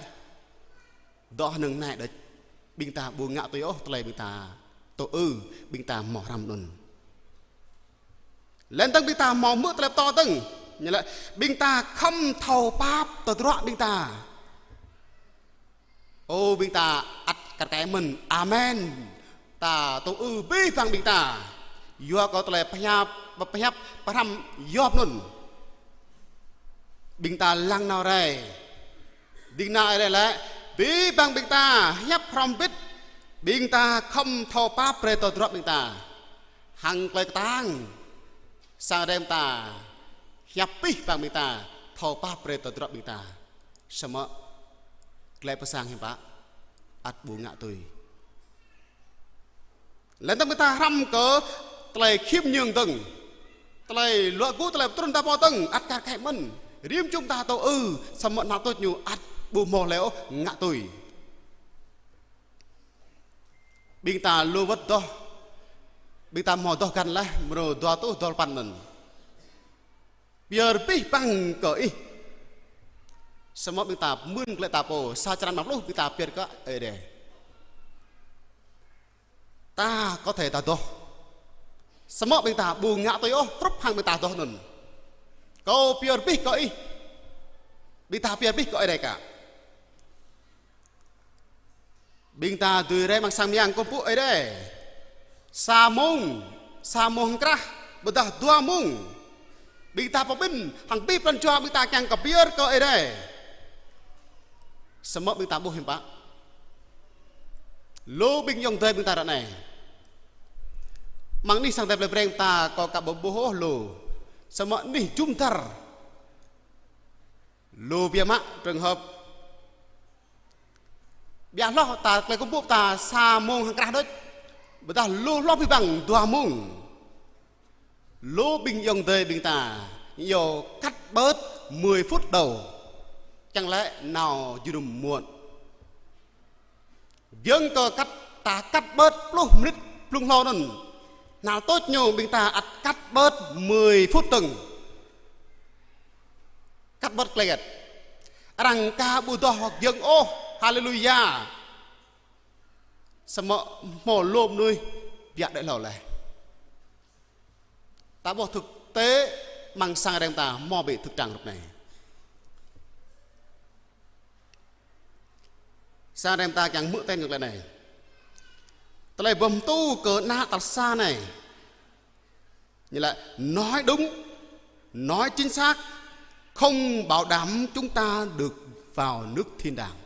dŏ hơnơ̆ng anai đôč, ƀing ta ƀu ngă tui ôh tơlơi ƀing ta tŭ ư, ƀing ta hmâo hrăm anŭn. Lĕ dơ̆ng ƀing ta hmâo hmư̆ tơlơi pơtô dơ̆ng. Ñu laĭ ƀing ta khŏm thâo pap tơdruă ƀing ta. Ơ, ƀing ta ăt kar kaĭ mơ̆n. Amen. Ta tŭ ư abih bang ƀing ta. Yua kơ tơlơi pơhiăp, pơhiăp pơhrăm Yôp anŭn. Ƀing ta lăng nao rai. Ding kơna Ơi Adai laĭ, abih bang ƀing ta hiăp hrŏm hơbĭt, ƀing ta khŏm thâo pap brơi tơdruă ƀing ta. Hăng tơlơi kơtang, sang Ơi Adai ƀing ta hiăp abih bang ƀing ta thâo pap brơi tơdruă ƀing ta. Samơ̆ glaĭ pơ sang hiư̆m pă, ăt ƀu ngă tui. Lĕ dơ̆ng ƀing ta hrăm kơ tơlơi khiêm nhường dơ̆ng, tơlơi luă gŭ, tơlơi pơtrŭn ta pô dơ̆ng, ăt kar kaĭ mơ̆n. Rĭm čô ƀing ta tŭ ư, samơ̆ ană tuč ñu ăt ƀu hmâo hlơi ôh ngă tui. Ƀing ta lu wơ̆t adoh, ƀing ta hmâo adoh găn laih, mrô dua rơtuh dua pluh păn anŭn. Pơyơr abih bang kơ Ih. Samơ̆ ƀing ta mưn glaĭ ta pô, sa črăn rơma pluh ƀing ta pơyơr kơ Ơi Adai. Ta kơ thâo ta adoh. Samơ̆ ƀing ta ƀu ngă tui ôh, hrup hăng ƀing ta adoh anŭn. Kâo pơyơr abih kơ Ih. Ƀing ta pơyơr abih kơ Ơi Adai kă. Ƀing ta dưi rai amăng sang mơyang kơkuh pơpŭ Ơi Adai. Sa mông, sa mông hăng krah, ƀôdah dua mông. Ƀing ta pơmĭn, hăng abih pran jua ƀing ta kiăng kơ pơyơr kơ Ơi Adai. Samơ̆ ƀing ta ƀuh hiư̆m pă. Lu ƀing ayŏng adơi ƀing ta ră anai. Amăng anih sang Ơi Adai plei Breng ta kâo ka ƀu ƀuh ôh lu. Samơ̆ anih jum dar. Lu biă mă trường hợp. Biă hloh ta tơlơi kơkuh pơpŭ ta sa mông hăng krah đôč. Ƀôdah lu hloh abih bang dua mông. Lu ƀing ayŏng adơi ƀing ta, ñu cắt bớt mười phút đầu. Čang lĕ nao jơnum muộn. Giŏng kơ cắt, ta cắt bớt pluh mơnit blung hlâo anŭn. Ană tuč ñu ƀing ta ăt cắt bớt mười phút dơ̆ng. Cắt bớt tơlơi hơget? Arăng ka ƀu adoh giŏng ôh, haleluya. Samơ̆ hmâo lu mơnuih biă đuaĭ hlâo laih. Ta ƀuh thực tế amăng sang Ơi Adai ta hmâo ƀu thực trạng hrup anai. Sang Ơi Adai ta kiăng hmư̆ ten kơ tơlơi anai. Tơlơi pơhmutu kơ ană tal sa anai. Ñu laĭ nói đúng, nói chính xác, không bảo đảm chúng ta được vào nước thiên đàng.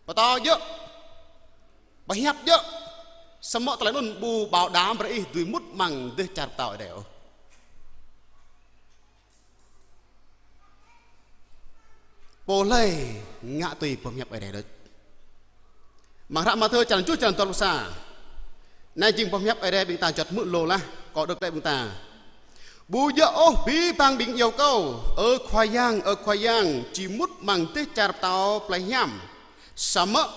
Pơtô djơ̆, pơhiăp djơ̆, samơ̆ tơlơi anŭn ƀu bảo đảm brơi ih dưi mŭt amăng dêh čar pơtao Ơi Adai ôh. Pô hlơi ngă tui boh pơhiăp Ơi Adai đôč. Amăng hră Mathiơ črăn tơjuh črăn dua pluh sa. Anai jing boh pơhiăp Ơi Adai ƀing ta juăt hmư̆ lu laih, kâo đŏk glaĭ ƀing ta. Ƀu djơ̆ ôh abih bang ƀing iâu kâo, Ơ Khua Yang, Ơ Khua Yang, či mŭt amăng dêh čar pơtao plei hiam. Samơ̆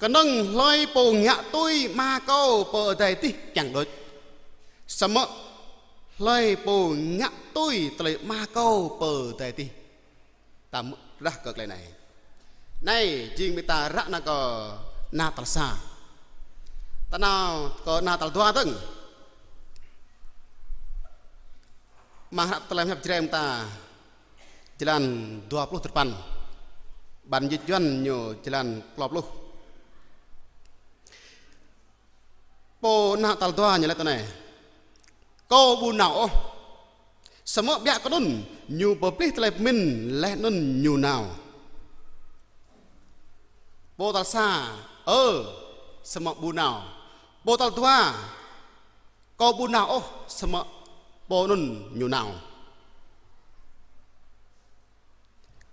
kơnơ̆ng hlơi pô ngă tui Ama kâo pơ adai adih kiăng đôč. Samơ̆ hlơi pô ngă tui tơlơi Ama kâo pơ adai adih. Ta mơ̆ rah kơ tơlơi anai. Anai, jing ƀing ta ră anai kơ ană tal sa. Ta nao kơ ană tal dua dơ̆ng. Amăng hră tơlơi pơhiăp Jrai ƀing ta. Jơlan dua pluh tơpăn. Bản Dịch Yuan ñu jơlan klâo pluh. Pô ană tal dua ñu laĭ tui anai: Kâo ƀu nao ôh. Samơ̆ biă kơ anŭn ñu pơplih tơlơi pơmĭn laih anŭn ñu nao. Pô tal sa: Ơ, samơ̆ ƀu nao. Pô tal dua: Kâo ƀu nao ôh, samơ̆ pô anŭn ñu nao.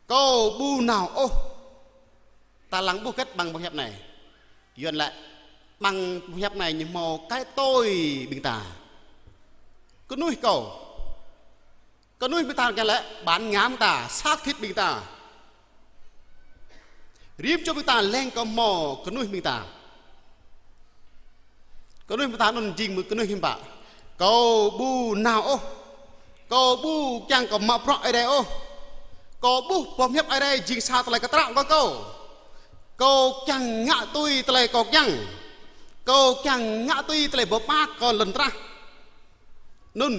Kâo ƀu nao ôh. Ta lăng ƀuh hơget amăng boh hiăp anai? Yuan laĭ, amăng boh hiăp anai ñu hmâo cái tôi ƀing ta. Kơnuih kâo. Kơnuih ƀing ta kiăng laĭ bản ngã ƀing ta, xác thịt ƀing ta. Rĭm čô ƀing ta leng kơ hmâo kơnuih ƀing ta. Kơnuih ƀing ta anŭn jing mơ̆ kơnuih hiư̆m pă? Kâo ƀu nao ôh. Kâo ƀu kiăng kơ mă bruă Ơi Adai ôh. Kâo ƀuh boh pơhiăp Ơi Adai jing sa tơlơi kơtraŏ kơ kâo. Kâo kiăng ngă tui tơlơi kâo kiăng. Kâo kiăng ngă tui tơlơi pơmă kơ lŏn tơnah. Anŭn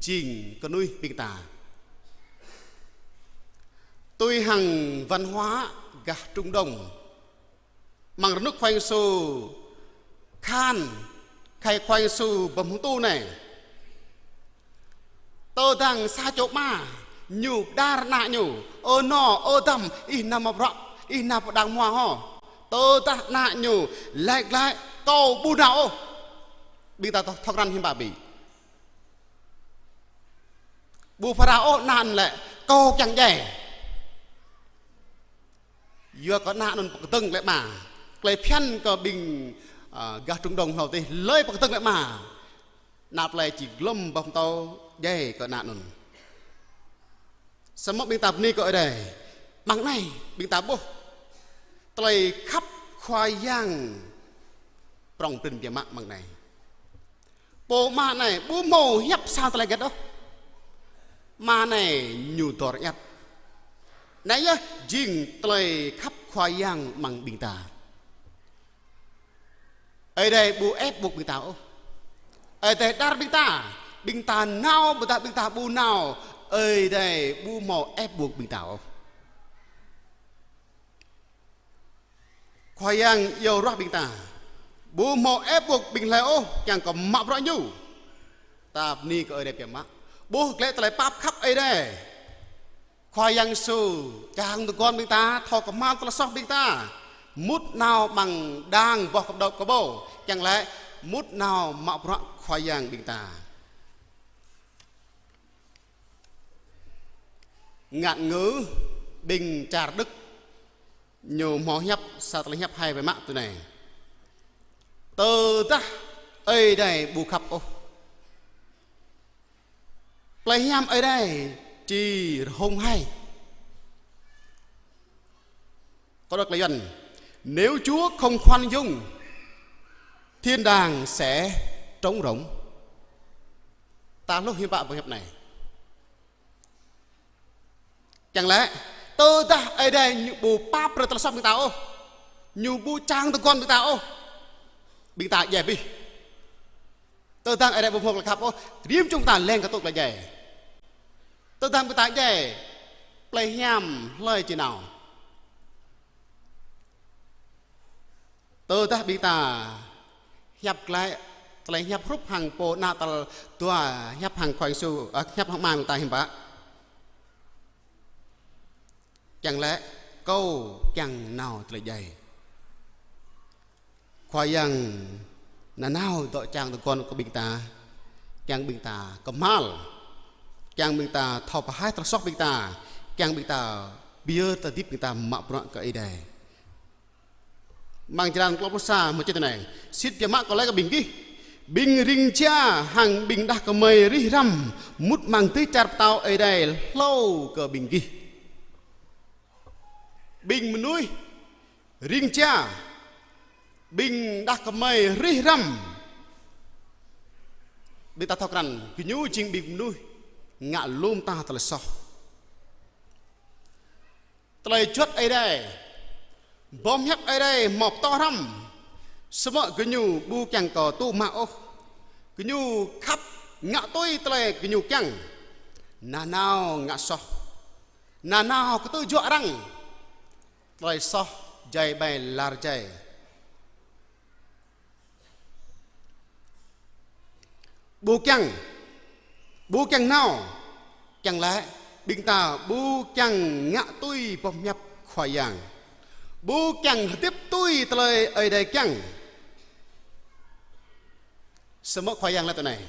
jing kơnuih ƀing ta. Tui hăng văn hóa gah Trung Đông, amăng rơnŭk Khua Yang Yêsu khăn, khay Khua Yang Yêsu bơhmư̆ tu anai. Tơdang sa čô ama, ñu pơđar ană ñu: "Ơ nô, ơ dăm, ih nao mă bruă, ih nao pơ đang hmua hŏ." Tơdah ană ñu laĭ glaĭ: "Kâo ƀu nao ôh." Ƀing ta thâo, thâo krăn hiư̆m pă ƀĭ? Ƀu phara ôh, ană anŭn laĭ: "Kâo kiăng djai." Yua kơ ană anŭn pơkơdơ̆ng glaĭ ama. Tơlơi phiăn kơ ƀing, a, gah Trung Đông hlâo adih, hlơi pơkơdơ̆ng glaĭ ama, ană plei či glŏm boh pơtâo djai kơ ană anŭn. Samơ̆ ƀing ta bơni kơ Ơi Adai, amăng anai ƀing ta ƀuh tơlơi khăp Khua Yang prŏng prin biă mă amăng anai. Pô ama anai ƀu hmâo hiăp sa tơlơi hơget ôh. Ama anai ñu dor iăt. Anai yơh jing tơlơi khăp Khua Yang amăng ƀing ta. Ơi Adai ƀu ép buộc ƀing ta ôh. Ơi Adai đar ƀing ta, ƀing ta nao, ƀôdah ƀing ta ƀu nao, Ơi Adai ƀu hmâo ép buộc ƀing ta ôh. Khua Yang iâu ruah ƀing ta, ƀu hmâo ép buộc ƀing hlơi ôh, kiăng kơ mă bruă Ñu. Ta bơni kơ Ơi Adai biă mă. Ƀuh glaĭ tơlơi pap khăp Ơi Adai. Khua Yang Yêsu čang tơguan ƀing ta, thâo kơhma̱l tơlơi soh ƀing ta, mŭt nao amăng đang boh kơƀâo, kơƀâo, kiăng laĭ mŭt nao mă bruă Khua Yang ƀing ta. Ngạn ngữ ƀing čar Đức ñu hmâo hiăp, sa tơlơi hiăp hai biă mă tui anai: Tơdah Ơi Adai ƀu khăp ôh, plei hiam Ơi Adai či rơhông hai. Kâo đŏk tơlơi Yuan: Nếu Chúa không khoan dung, thiên đàng sẽ trống rỗng. Ta hluh hiư̆m pă boh hiăp anai? Kiăng laĭ, tơdah Ơi Adai ñu ƀu pap brơi tơlơi soh ƀing ta ôh, ñu ƀu čang tơguan ƀing ta ôh, ƀing ta djai abih. Tơdang Ơi Adai ƀu hmâo tơlơi khăp ôh, rĭm čô ta leng kơ tŭ tơlơi djai. Tơdang ƀing ta djai, plei hiam hlơi či nao? Tơdah ƀing ta hiăp glaĭ tơlơi hiăp hrup hăng pô ană tal dua hiăp hăng Khua Yang Yêsu, ơ, hiăp hăng ama ƀing ta hiư̆m pă? Kiăng laĭ, kâo kiăng nao tơlơi djai. Khua Yang nanao dŏ čang tơguan kơ ƀing ta, kiăng ƀing ta kơhma̱l, kiăng ƀing ta thâo pơhaih tơlơi soh ƀing ta, kiăng ƀing ta pơyơr tơlơi hơdip ƀing ta mă bruă kơ Ơi Adai. Amăng črăn klâo pluh sa mơčih tui anai: Sĭt biă mă kâo laĭ kơ ƀing gih, ƀing ring jia hăng ƀing đah kơmơi rih răm mŭt amăng dêh čar pơtao Ơi Adai hlâo kơ ƀing gih. Ƀing mơnuih ring jia, ƀing đah kơmơi rih răm, ƀing ta thâo krăn, gơñu jing ƀing mơnuih ngă lŏm ta tơlơi soh. Tơlơi juăt Ơi Adai, boh hiăp Ơi Adai hmâo pơtô hrăm, samơ̆ gơñu ƀu kiăng kơ tŭ mă ôh. Gơñu khăp ngă tui tơlơi gơñu kiăng, nanao ngă soh, nanao kơtư̆ juă arăng. Tơlơi soh jai ƀai lar jai. Ƀu kiăng, ƀu kiăng nao, kiăng laĭ ƀing ta ƀu kiăng ngă tui boh hiăp Khua Yang, ƀu kiăng hơdip tui tơlơi Ơi Adai kiăng. Samơ̆ Khua Yang laĭ tui anai: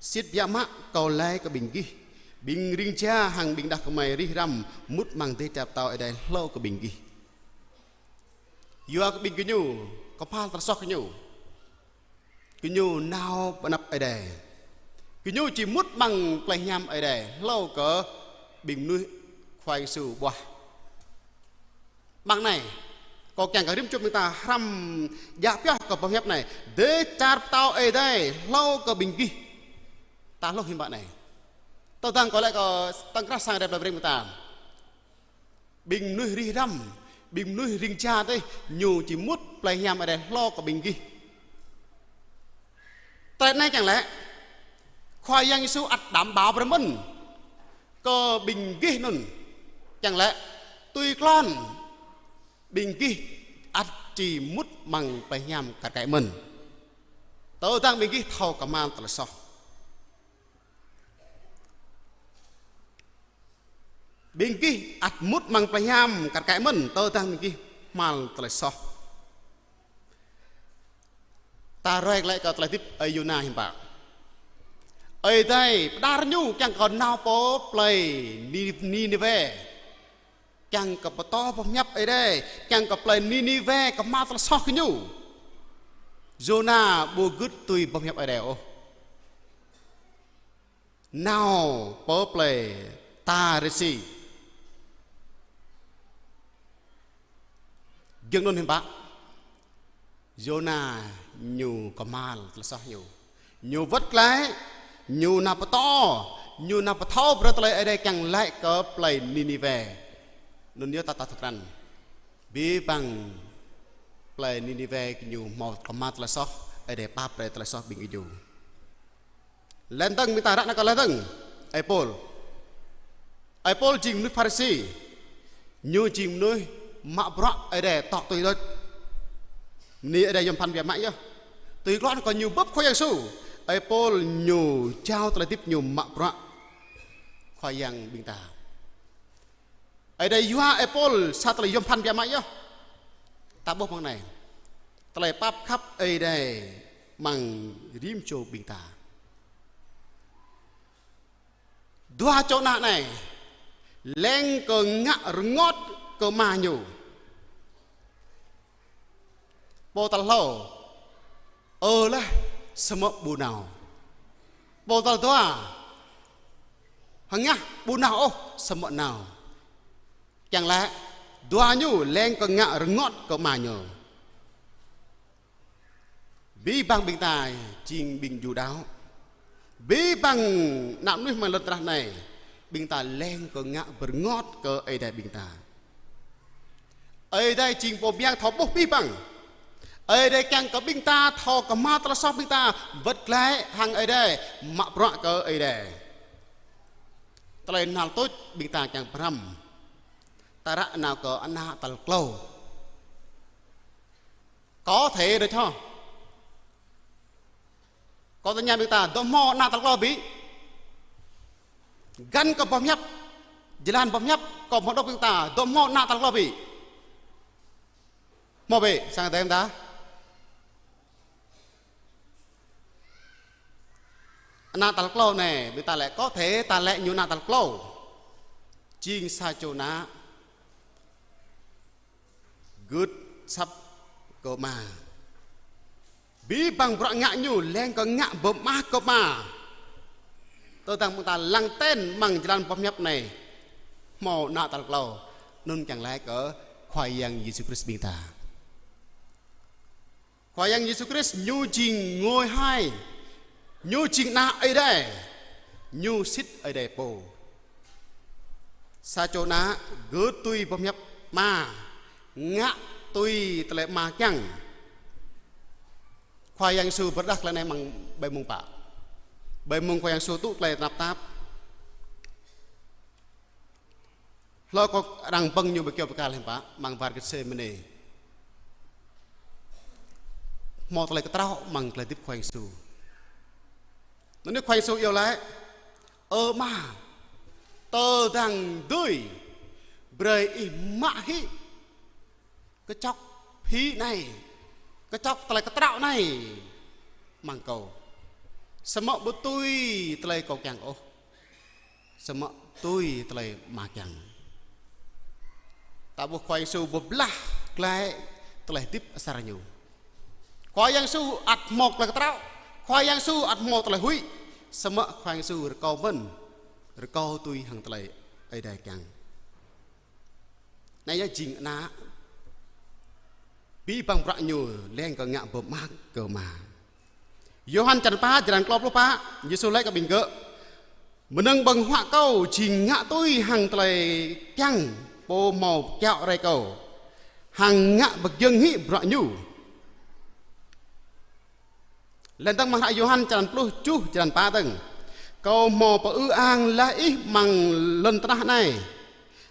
Sĭt biă mă kâo laĭ kơ ƀing gih, ƀing ring jia hăng ƀing đah kơmơi rih răm mŭt amăng dêh čar pơtao Ơi Adai hlâo kơ ƀing gih. Yua kơ ƀing gơñu kơhma̱l tơlơi soh gơñu, gơñu nao pơ anăp Ơi Adai, gơñu či mŭt amăng plei hiam Ơi Adai hlâo kơ ƀing mơnuih Khua Yang Yêsu ƀuah. Amăng anai, kâo kiăng kơ rĭm čô ƀing ta hrăm djă pioh kơ boh hiăp anai: Dêh čar pơtao Ơi Adai hlâo kơ ƀing gih. Ta hluh hiư̆m pă anai? Tơdang kâo laĭ kơ tŏng krah sang Ơi Adai plei Breng ƀing ta, ƀing mơnuih rih răm, ƀing mơnuih ring jia tih, ñu či mŭt plei hiam Ơi Adai hlâo kơ ƀing gih. Tơlơi anai kiăng laĭ, Khua Yang Yêsu ăt đảm bảo brơi mơ̆n kơ ƀing gih anŭn. Čang lĕ tui klon ƀing gih ăt či mŭt amăng plei hiam kar kaĭ mơ̆n, tơdang ƀing gih thâo kơhma̱l tơlơi soh. Ƀing gih ăt mŭt amăng plei hiam kar kaĭ mơ̆n, tơdang ƀing gih kơhma̱l tơlơi soh. Ta ruai glaĭ kơ tơlơi hơdip ơi Yôna hiư̆m pă. Ơi Adai pơđar ñu kiăng kơ nao pơ plei Ni-, Niniwê, kiăng kơ pơtô boh pơhiăp Ơi Adai, kiăng kơ plei Niniwê kơhma̱l tơlơi soh kơ ñu. Yôna ƀu gưt tui boh pơhiăp Ơi Adai ôh. Nao pơ plei Tarisi. Giŏng anŭn hiư̆m pă? Yôna ñu kơhma̱l tơlơi soh ñu. Ñu wơ̆t glaĭ, ñu nao pơtô, ñu nao pơthâo brơi tơlơi Ơi Adai kiăng laĭ kơ plei Niniwê. Anŭn yơh ta, ta thâo krăn. Abih bang plei Niniwê ñu hmâo kơhma̱l tơlơi soh, Ơi Adai pap brơi tơlơi soh ƀing gơñu. Lĕ dơ̆ng ƀing ta ră anai kơ lĕ dơ̆ng ơi Pôl. Ơi Pôl jing mơnuih Pharisi. Ñu jing mơnuih mă bruă Ơi Adai tŏ tui đôč. Mơ̆ng anai Ơi Adai yom pơphan biă mă yơh. Tui klon kơ ñu bưp Khua Yang Yêsu, ơi Pôl ñu jao tơlơi hơdip ñu mă bruă Khua Yang ƀing ta. Ơi Adai yua ơi Pôl sa tơlơi yom pơphan biă mă yơh. Ta ƀuh mơ̆ng anai. Tơlơi pap khăp Ơi Adai amăng rĭm čô ƀing ta. Dua čô ană anai leng kơ ngă rơngot kơ ama ñu. Pô tal hlâo, ơ laih, samơ̆ ƀu nao. Pô tal dua, hơngah ƀu nao ôh, samơ̆ nao. Čang lĕ, dua ñu leng kơ ngă rơngot kơ ama ñu. Abih bang ƀing ta jing ƀing Judao. Abih bang ană mơnuih amăng lŏn tơnah anai, ƀing ta leng kơ ngă rơngot kơ Ơi Adai ƀing ta. Ơi Adai jing pô pơmiang thâo ƀuh abih bang. Ơi Adai kiăng kơ ƀing ta thâo kơhma̱l tơlơi soh ƀing ta, wơ̆t glaĭ hăng Ơi Adai, mă bruă kơ Ơi Adai. Tơlơi hnal tuč ƀing ta kiăng pơhrăm. Ta ră nao kơ ană tal klâo. Có thể đôč hŏ. Kâo tơña ƀing ta, dŏ hmâo ană tal klâo ƀĭ? Găn kơ boh pơhiăp, jơlan boh pơhiăp, kâo hmâo đŏk ƀing ta, dŏ hmâo ană tal klâo ƀĭ? Hmâo ƀĭ, sang tơm ta. Ană tal klâo anai, ƀing ta laĭ có thể ta laĭ ñu ană tal klâo. Jing sa čô ană gưt asăp kơ ama. Abih bang bruă ngă ñu leng kơ ngă pơmơak kơ ama. Tơdang ƀing ta lăng ten amăng jơlan boh pơhiăp anai, hmâo ană tal klâo, anŭn kiăng laĭ kơ Khua Yang Yêsu Krist ƀing ta. Khua Yang Yêsu Krist ñu jing ngôi hai, ñu jing ană Ơi Adai, ñu sĭt Ơi Adai pô. Sa čô ană gưt tui boh pơhiăp ama, ngă tui tơlơi ama kiăng. Khua Yang Yêsu pơrơđah tơlơi anai amăng ƀơi mông pă? Ƀơi mông Khua Yang Yêsu tŭ tơlơi tơnap tap. Hlâo kơ arăng pơ̆ng ñu ƀơi kyâo bơrkal hiư̆m pă, amăng war Gêtsêmanê. Hmâo tơlơi kơtraŏ amăng tơlơi hơdip Khua Yang Yêsu. Anŭn yơh Khua Yang Yêsu iâu laĭ: Ơ Ama, tơdang dưi, brơi ih mă hĭ kơčŏk phĭ anai, kơčŏk tơlơi kơtraŏ anai amăng kâo. Samơ̆ ƀu tui tơlơi kâo kiăng ôh, samơ̆ tui tơlơi Ama kiăng. Ta ƀuh Khua Yang Yêsu pơblah glaĭ tơlơi hơdip asar ñu. Khua Yang Yêsu ăt hmâo tơlơi kơtraŏ, Khua Yang Yêsu ăt hmâo tơlơi huĭ, samơ̆ Khua Yang Yêsu rơkâo mơ̆n, rơkâo tui hăng tơlơi Ơi Adai kiăng. Anai yơh jing ană, abih bang bruă ñu leng kơ ngă pơmơak kơ ama. Yôhan črăn pă, jơlan klâo pluh pă, Yêsu laĭ kơ ƀing gơ̆: Mơnơ̆ng ƀơ̆ng huă kâo jing ngă tui hăng tơlơi kiăng Pô hmâo kiaŏ rai kâo, hăng ngă pơgiŏng hĭ bruă ñu. Laih dơ̆ng amăng hră Yôhan črăn pluh tơjuh, jơlan pă dơ̆ng: Kâo hmâo pơư ang laih ih amăng lŏn tơnah anai.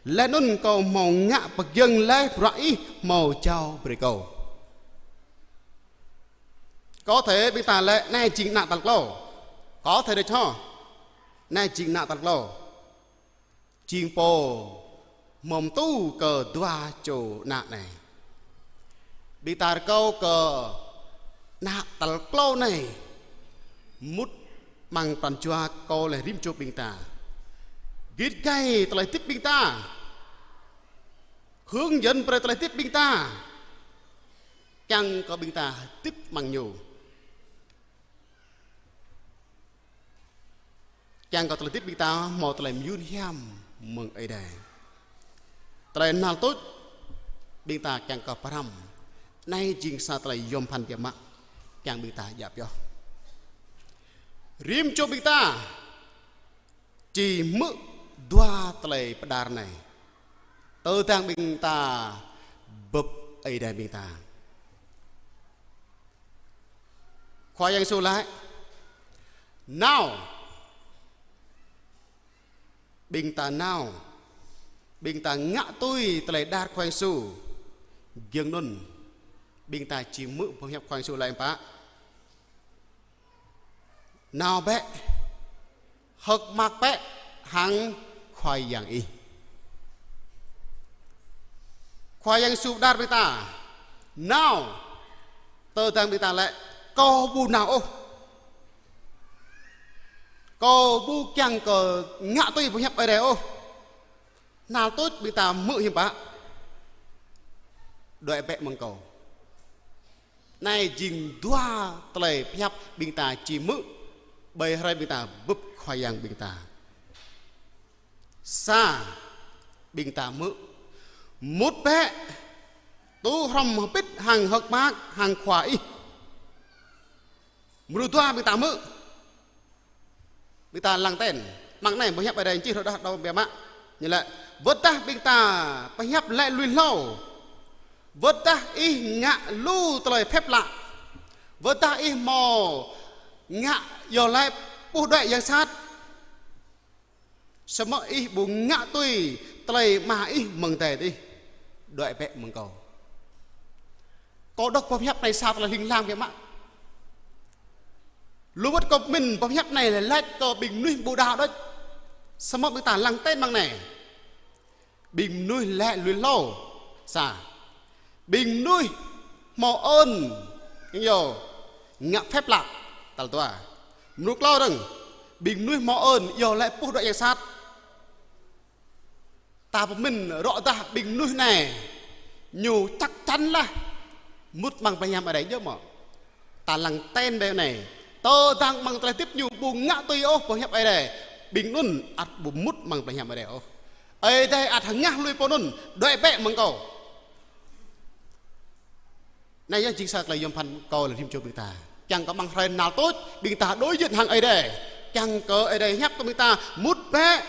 Laih anŭn kâo hmâo ngă pơgiŏng laih bruă ih hmâo jao brơi kâo. Có thể ƀing ta laĭ anai jing ană tal klâo. Có thể đôč hŏ. Anai jing ană tal klâo. Jing pô hmâo pơtŭ kơ dua čô ană anai. Ƀing ta rơkâo kơ ană tal klâo anai mŭt amăng pran jua kâo laih rĭm čô ƀing ta. Git gai tơlơi hơdip ƀing ta. Hướng dẫn brơi tơlơi hơdip ƀing ta. Kiăng kơ ƀing ta hơdip amăng ñu. Kiăng kơ tơlơi hơdip ƀing ta hmâo tơlơi mơyŭn hiam mơ̆ng Ơi Adai. Tơlơi hnal tuč ƀing ta kiăng kơ pơhrăm. Anai jing sa tơlơi yôm phăn biă mă kiăng ƀing ta djă pioh. Rĭm čô ƀing ta či hmư̆ dua tơlơi pơđar anai. Tơdang ƀing ta bưp Ơi Adai ƀing ta. Khua Yang Yêsu laĭ: Nao. Ƀing ta nao. Ƀing ta ngă tui tơlơi pơđar Khua Yang Yêsu. Giŏng anŭn ƀing ta či hmư̆ boh hiăp Khua Yang Yêsu laĭ pă: Nao bĕ, hơ̆k mơak bĕ hăng Khua Yang ih. Khua Yang Yêsu pơđar ƀing ta: Nao. Tơdang ƀing ta laĭ: Kâo ƀu nao ôh. Kâo ƀu kiăng kơ ngă tui boh hiăp Ơi Adai ôh. Hnal tuč ƀing ta hmư̆ hiư̆m pă? Đuaĭ bĕ mơ̆ng kâo. Anai jing dua tơlơi pơhiăp ƀing ta či hmư̆ ƀơi hrơi ƀing ta bưp Khua Yang ƀing ta. Sa, ƀing ta hmư̆: Mŭt bĕ, tŭ hrŏm hơbĭt hăng hơ̆k mơak hăng Khua ih. Mrô dua ƀing ta hmư̆. Ƀing ta lăng ten. Amăng anai boh hiăp Ơi Adai čih rơđah đơ̆ng biă mă. Ñu laĭ: Wơ̆t tơdah ƀing ta pơhiăp laĭ lui hlâo. Wơ̆t tơdah ih ngă lu tơlơi phép lạ. Wơ̆t tơdah ih hmâo ngă yơh laĭ puh đuaĭ yang sat. Samơ̆ ih ƀu ngă tui tơlơi Ama ih mơ̆ng adai ih. Đuaĭ bĕ mơ̆ng kâo. Kâo đŏk boh hiăp anai sa tơlơi hling hlang biă mă. Lu wơ̆t kâo pơmĭn boh hiăp anai laĭ kơ ƀing mơnuih ƀu đaŏ đôč. Samơ̆ ƀing ta lăng ten amăng anai. Ƀing mơnuih laĭ lui hlâo. Sa. Ƀing mơnuih hmâo ơn, kiăng yơh, ngă phép lạ. Tal dua. Mrô klâo dơ̆ng. Ƀing mơnuih hmâo ơn, yơh laĭ puh đuaĭ yang sat. Ta pơmĭn rŏ dah ƀing mơnuih anai ñu chắc chắn lah mŭt amăng plei hiam Ơi Adai djơ̆ mơ̆? Ta lăng ten ƀơi anai. Tơdang amăng tơlơi hơdip ñu ƀu ngă tui ôh boh hiăp Ơi Adai, ƀing anŭn ăt ƀu mŭt amăng plei hiam Ơi Adai ôh. Ơi Adai ăt hơngah lui pô anŭn: Đuaĭ bĕ mơ̆ng kâo. Anai yơh jing sa tơlơi yôm phăn kâo lĕ rĭm čô ƀing ta. Kiăng kơ amăng hrơi hnal tuč, ƀing ta đối diện hăng Ơi Adai. Kiăng kơ Ơi Adai hiăp kơ ƀing ta: Mŭt bĕ,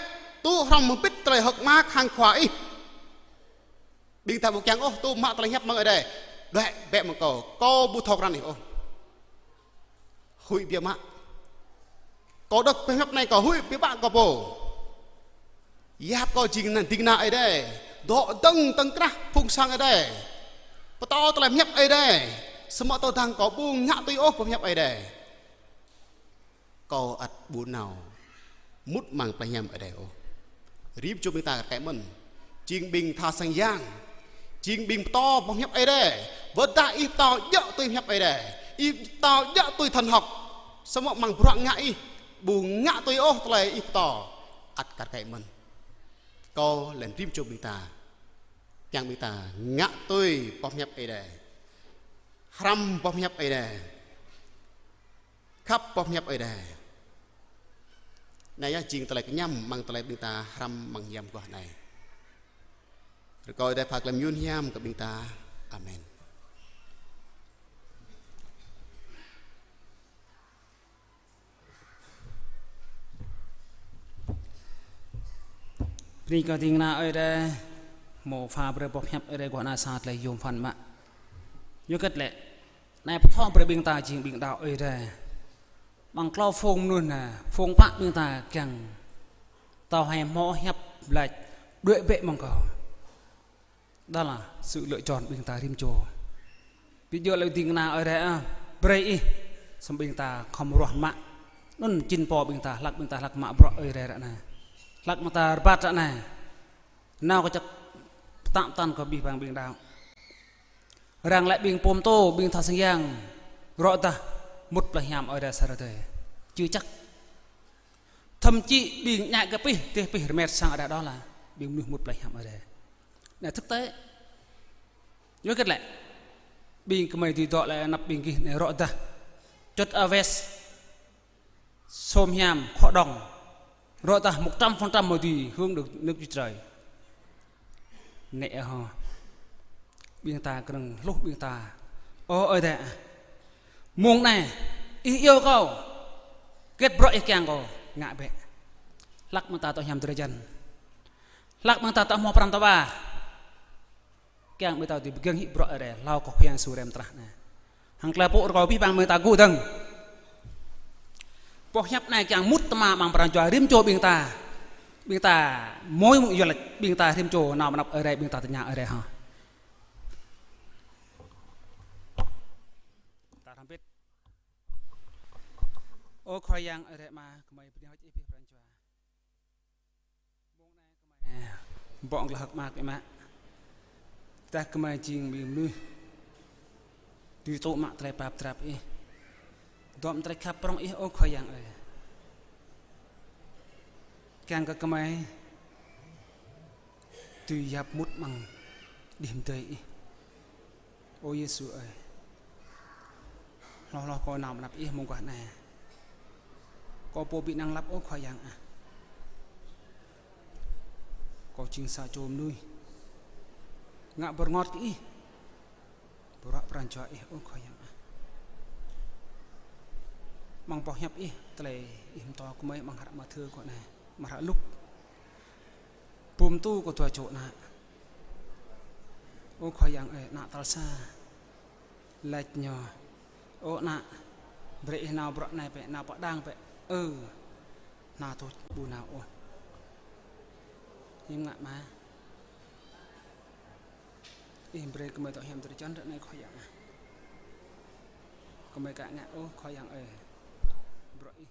tŭ hrŏm hơbĭt tơlơi hơ̆k mơak hăng Khua ih. Ƀing ta ƀu kiăng ôh tŭ mă tơlơi hiăp mơ̆ng Ơi Adai: Đuaĭ bĕ mơ̆ng kâo, kâo ƀu thâo krăn ih ôh. Huĭ biă mă. Kâo đŏk boh hiăp anai kâo huĭ biă mă kơ pô. Yap kâo jing ană ding kơna Ơi Adai. Dŏ dơ̆ng tơ̆ng krah phung sang Ơi Adai. Pơtô tơlơi hiăp Ơi Adai. Samơ̆ tơdang kâo ƀu ngă tui ôh boh hiăp Ơi Adai, kâo ăt ƀu nao mŭt amăng plei hiam Ơi Adai ôh. Rĭm čô ƀing ta kar kaĭ mơ̆n. Jing ƀing tha sang yang. Jing ƀing pơtô boh hiăp Ơi Adai. Wơ̆t dah ih pơtô djơ̆ tui hiăp Ơi Adai. Ih pơtô djơ̆ tui thần học. Samơ̆ amăng bruă ngă ih ƀu ngă tui ôh tơlơi ih pơtô, ăt kar kaĭ mơ̆n. Kâo lĕ rĭm čô ƀing ta, kiăng ƀing ta ngă tui boh hiăp Ơi Adai. Hrăm boh hiăp Ơi Adai. Khăp boh hiăp Ơi Adai. Anai yơh jing tơlơi kơñăm amăng tơlơi ƀing ta hrăm amăng hiam guah anai. Rơkâo Ơi Adai pha tơlơi mơyŭn hiam kơ ƀing ta. Amen. Bơni kơ ding kơna Ơi Adai, hmâo pha brơi boh hiăp Ơi Adai guah anai sa tơlơi yôm phăn mă. Ñu kơt lĕ, anai pơthâo brơi ƀing ta jing ƀing đaŏ Ơi Adai. Amăng klâo phung mơnuih anai, phung pă ƀing ta kiăng thâo hơmâo hiăp laĭ đuaĭ bĕ mơ̆ng kâo. Đó là sự lựa chọn ƀing ta rĭm čô. Ƀu djơ̆ lĕ ding kơna Ơi Adai ah, brơi ih, samơ̆ ƀing ta khŏm ruah mă. Anŭn jing pô ƀing ta, hlak ƀing ta hlak mă bruă Ơi Adai ră anai. Hlak mơ̆ng ta rơbat ră anai. Nao kơ čăk pơtă pơtăn kơ abih bang ƀing đaŏ. Arăng laĭ ƀing pô pơtô, ƀing tha sang yang, rŏ dah mŭt plei hiam Ơi Adai sa rơdêh. Chưa chắc. Thậm chí ƀing ñă kơ pih, tih pih rơmet sang Ơi Adai đó là ƀing mơnuih mŭt plei hiam Ơi Adai. Anai thực tế. Yua kơ lĕ, ƀing gơmơi dưi dŏ lĕ anăp ƀing gih anai rŏ dah čŭt a vest, sôm hiam, khŏ đŏng. Rŏ dah một trăm phần trăm mơ̆ dưi hương được nước Chúa Trời. Nĕ hŏ. Ƀing ta kơnơ̆ng hluh ƀing ta. Ơ Ơi Adai ah. Mông anai, ih iâu kâo. Hơget bruă ih kiăng kâo ngă bĕ. Hlak mơ̆ng ta tŏ hiam drơi jăn. Hlak mơ̆ng ta tŏ hmâo pran tơwa. Kiăng ƀing ta dưi pơgiŏng hĭ bruă Ơi Adai, hlâo kơ Khua Yang Yêsu rai amăng tơnah anai. Hăng tơlơi pơpŭ rơkâo abih bang ƀing ta gŭ dơ̆ng. Boh hiăp anai kiăng mŭt tơma amăng pran jua rĭm čô ƀing ta. Ƀing ta mơ̆ng mơ̆ng yua laĭ ƀing ta rĭm čô nao pơ anăp Ơi Adai, ƀing ta tơña Ơi Adai hă. Ta hrŏm hơbĭt. Ơ Khua Yang Ơi Adai Ama, gơmơi bơni hơơč Ih abih pran jua. Mông anai gơmơi bŏ glăk hơ̆k mơak Ih mă. Tơdah gơmơi jing ƀing mơnuih dưi tŭ mă tơlơi pap drap Ih. Dŏ amăng tơlơi khăp prŏng Ih, ơ Khua Yang ơi. Kiăng kơ gơmơi dưi yap mŭt amăng đih mơdơi Ih. Ơ Yêsu ơi. Hloh hloh kâo nao pơ anăp Ih mông guah anai. Kâo pô ƀu năng lăp ơ Khua Yang ah. Kâo jing sa čô mơnuih ngă bơrơngot kơ Ih. Bruă pran jua Ih ơ Khua Yang ah. Amăng boh hiăp Ih, tơlơi Ih pơtô kơ gơmơi amăng hră Mathiơ kâo anai, amăng hră Luk. Pô pơtô kơ dua čô ană. Ơ Khua Yang ơi, ană tal sa laĭ ñu: Ơ ană, brơi ih nao bruă anai bĕ, nao pơ đang bĕ. Ơ, ană tuč ƀu nao ôh. Hiư̆m ngă mă. Ih brơi gơmơi tŏ hiam drơi jăn ră anai Khua Yang ah. Gơmơi ka ngă ôh Khua Yang ơi. Bruă Ih.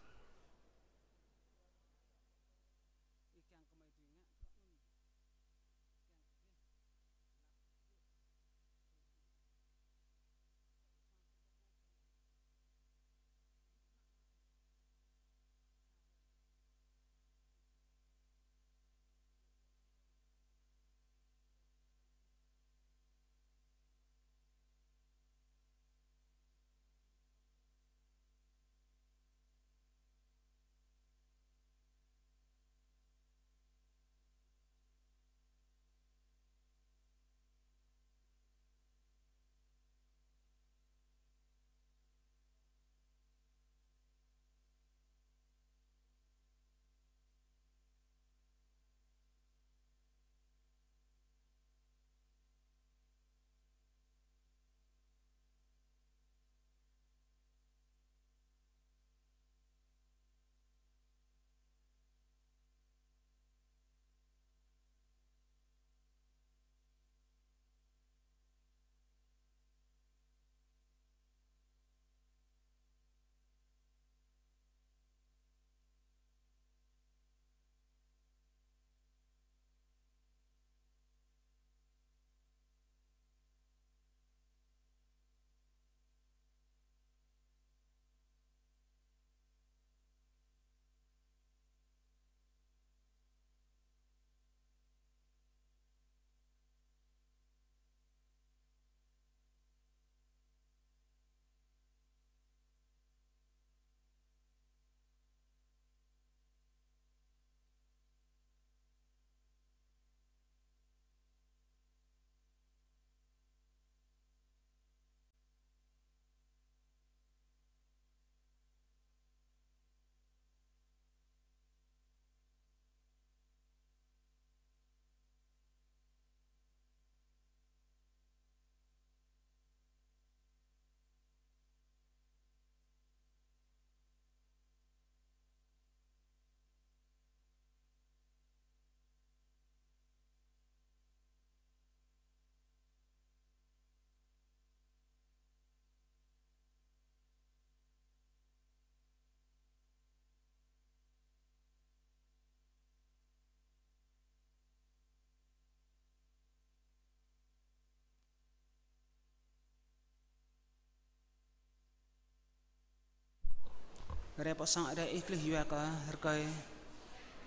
Rai pơ sang Ơi Adai ih gleh yua kơ rơkơi,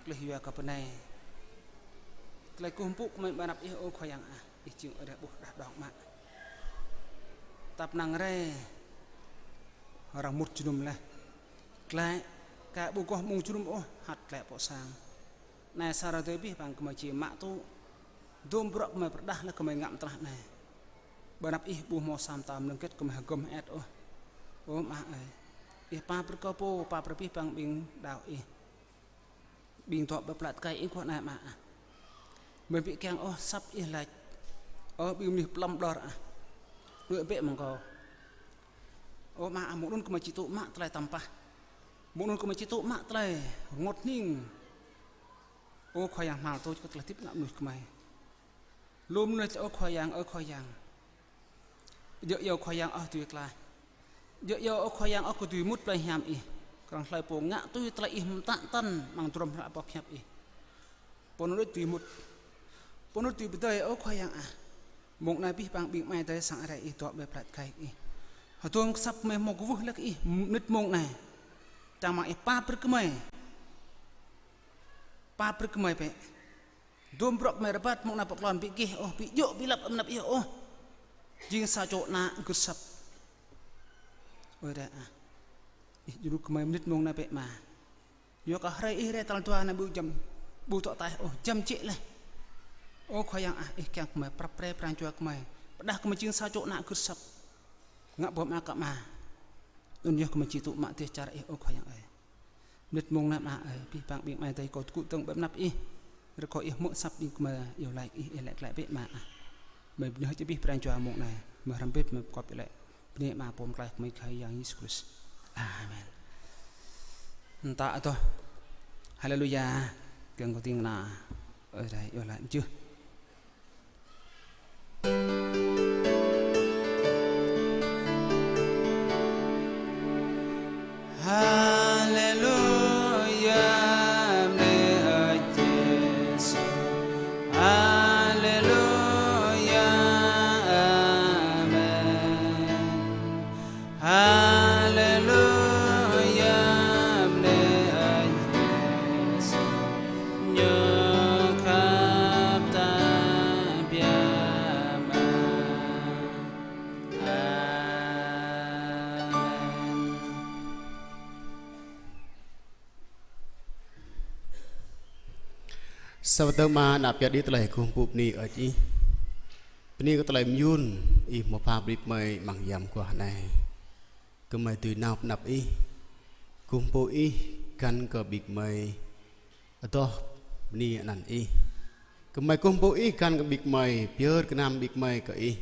gleh yua kơ bơnai. Tơlơi kơkuh pơpŭ kơmơi ƀơi anăp ih, ơ Khua Yang ah, ih jing Ơi Adai ƀuh đah đong mă. Tăp năng rai arăng mŭt jơnum laih. Glaĭ, ka ƀu goh mơ̆ng jơnum ôh, hăt glaĭ pơ sang. Anai sa hrơi tơdơi abih bang gơmơi či mă tŭ. Dôm bruă gơmơi pơrơđah laih gơmơi ngă mơtrah anai. Ƀơi anăp ih ƀu hmâo sa mơta mơnơ̆ng hơget gơmơi hơgŏm hơĕt ôh. Ơ Ama ơi, ih pap brơi kơ pô, pap brơi abih bang ƀing đaŏ ih, ƀing dŏ ƀơi plă tơkai ih khua anai Ama ah. Gơmơi ƀu kiăng ôh asăp ih laĭ: Ơ ƀing mơnuih plŏm ƀlŏr ah, đuaĭ bĕ mơ̆ng kâo. Ơ Ama ah, mơ̆ng anŭn gơmơi či tŭ mă tơlơi tăm pah. Mơ̆ng anŭn gơmơi či tŭ mă tơlơi rơngot hning. Ơ Khua Yang hmâo tŭ kơ tơlơi hơdip ană mơnuih gơmơi. Lŏm mơnuih laĭ: Ơ Khua Yang, ơ Khua Yang, djơ̆ iâu Khua Yang ôh dưi klaih. Djơ̆ iâu ơ Khua Yang ôh kơ dưi mŭt plei hiam ih. Krong hlơi pô ngă tui tơlơi ih mơtă tăn amăng drŏm hră boh pơhiăp ih, pô anŭn dưi mŭt, pô anŭn dưi pơdơi, ơ Khua Yang ah. Mơ̆ng anai abih bang ƀing amai adơi sang Ơi Adai ih dŏ ƀơi plă tơkai ih. Hơdôm kơsăp gơmơi hmâo kwưh laih kơ ih mơnit mơ̆ng anai. Čang mơ̆ng ih pap brơi kơ gơmơi. Pap brơi kơ gơmơi bĕ. Dôm bruă gơmơi rơbat mơ̆ng anai pơ klon ƀu gêh ôh, ƀu djơ̆ ƀu lăp ƀơi anăp ih ôh. Jing sa čô ană gưt asăp. Ơi Adai ah, ih djru kơ gơmơi mơnit mơ̆ng anai bĕ Ama. Yua kơ hrơi ih rai tal dua anai ƀu jăm, ƀu dŏ ataih ôh, jăm jĕ laih. Ơ Khua Yang ah, ih kiăng kơ gơmơi prăp pre pran jua gơmơi. Pơrơđah kơ gơmơi jing sa čô ană gưt asăp, ngă boh mơak kơ Ama. Anŭn yơh gơmơi či tŭ mă dêh čar ih, ơ Khua Yang ơi. Mơnit mơ̆ng anai Ama ơi, abih bang ƀing amai adơi kâo tơgŭ dơ̆ng ƀơi anăp ih. Rơkâo ih hmư̆ asăp ƀing gơmơi iâu laĭ ih, ih laĭ glaĭ bĕ Ama ah. Gơmơi bơni hơơč abih pran jua mơ̆ng anai. Gơmơi hrăm bĕ, gơmơi pơkŏp iâu laĭ bơni Ama pô pơklaih gơmơi Khua Yang Yêsu Krist. Amen. Mơta adoh Haleluya, kiăng kơ ding kơna Ơi Adai iâu laĭ mơjưh. Haleluya, bơni Ơi Yêsu. Haleluya, amen. Haleluya, bơni Ơi Yêsu, ñu khăp ta biă mă. Amen. Sa wơ̆t tơma ană pioh đĭ tơlơi kơkuh pơpŭ bơni Ơi Adai. Bơni kơ tơlơi mơyun ih hmâo pha brơi ƀing gơmơi amăng yam mơguah anai. Gơmơi dưi nao pơ anăp ih, kơkuh pơpŭ ih găn kơ ƀing gơmơi adoh bơni anăn ih. Gơmơi kơkuh pơpŭ ih găn kơ ƀing gơmơi pơyơr gơnam ƀing gơmơi kơ ih.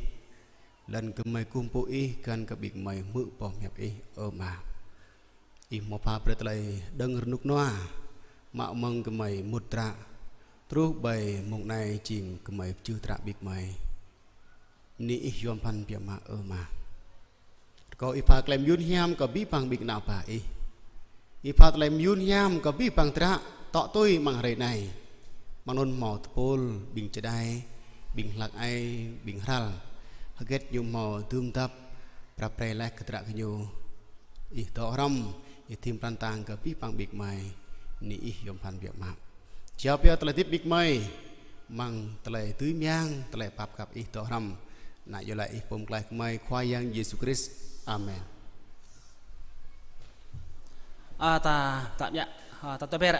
Lŏn gơmơi kơkuh pơpŭ ih găn kơ ƀing gơmơi hmư̆ boh pơhiăp ih, ơ Ama. Ih hmâo pha brơi tơlơi đơ̆ng rơnŭk rơnua, mă mơ̆ng gơmơi mŭt tơdră, truh ƀơi mông anai jing gơmơi pơjưh tơdră ƀing gơmơi. Bơni ih yom pơphan biă mă, ơ Ama. Rơkâo ih pha tơlơi mơyun hiam kơ abih bang ƀing kơna ba ih. Ih pha tơlơi mơyun hiam kơ abih bang tơdră tŏ tui amăng hrơi anai. Amăng anŭn hmâo tơpul, ƀing čơđai, ƀing hlăk ai, ƀing hrăl. Hơget ñu hmâo dưm dăp, prăp pre laih kơ tơdră gơñu. Ih dŏ hrŏm, ih thim pran tang kơ abih bang ƀing gơmơi. Bơni ih yom pơphan biă mă. Jao pioh tơlơi hơdip ƀing gơmơi amăng tơlơi dưi mơyang, tơlơi pap khăp ih dŏ hrŏm. Ană iâu laĭ ih pô pơklaih gơmơi Khua Yang Yêsu Krist. Amen. A, ta, ta biă, a, ta tơber.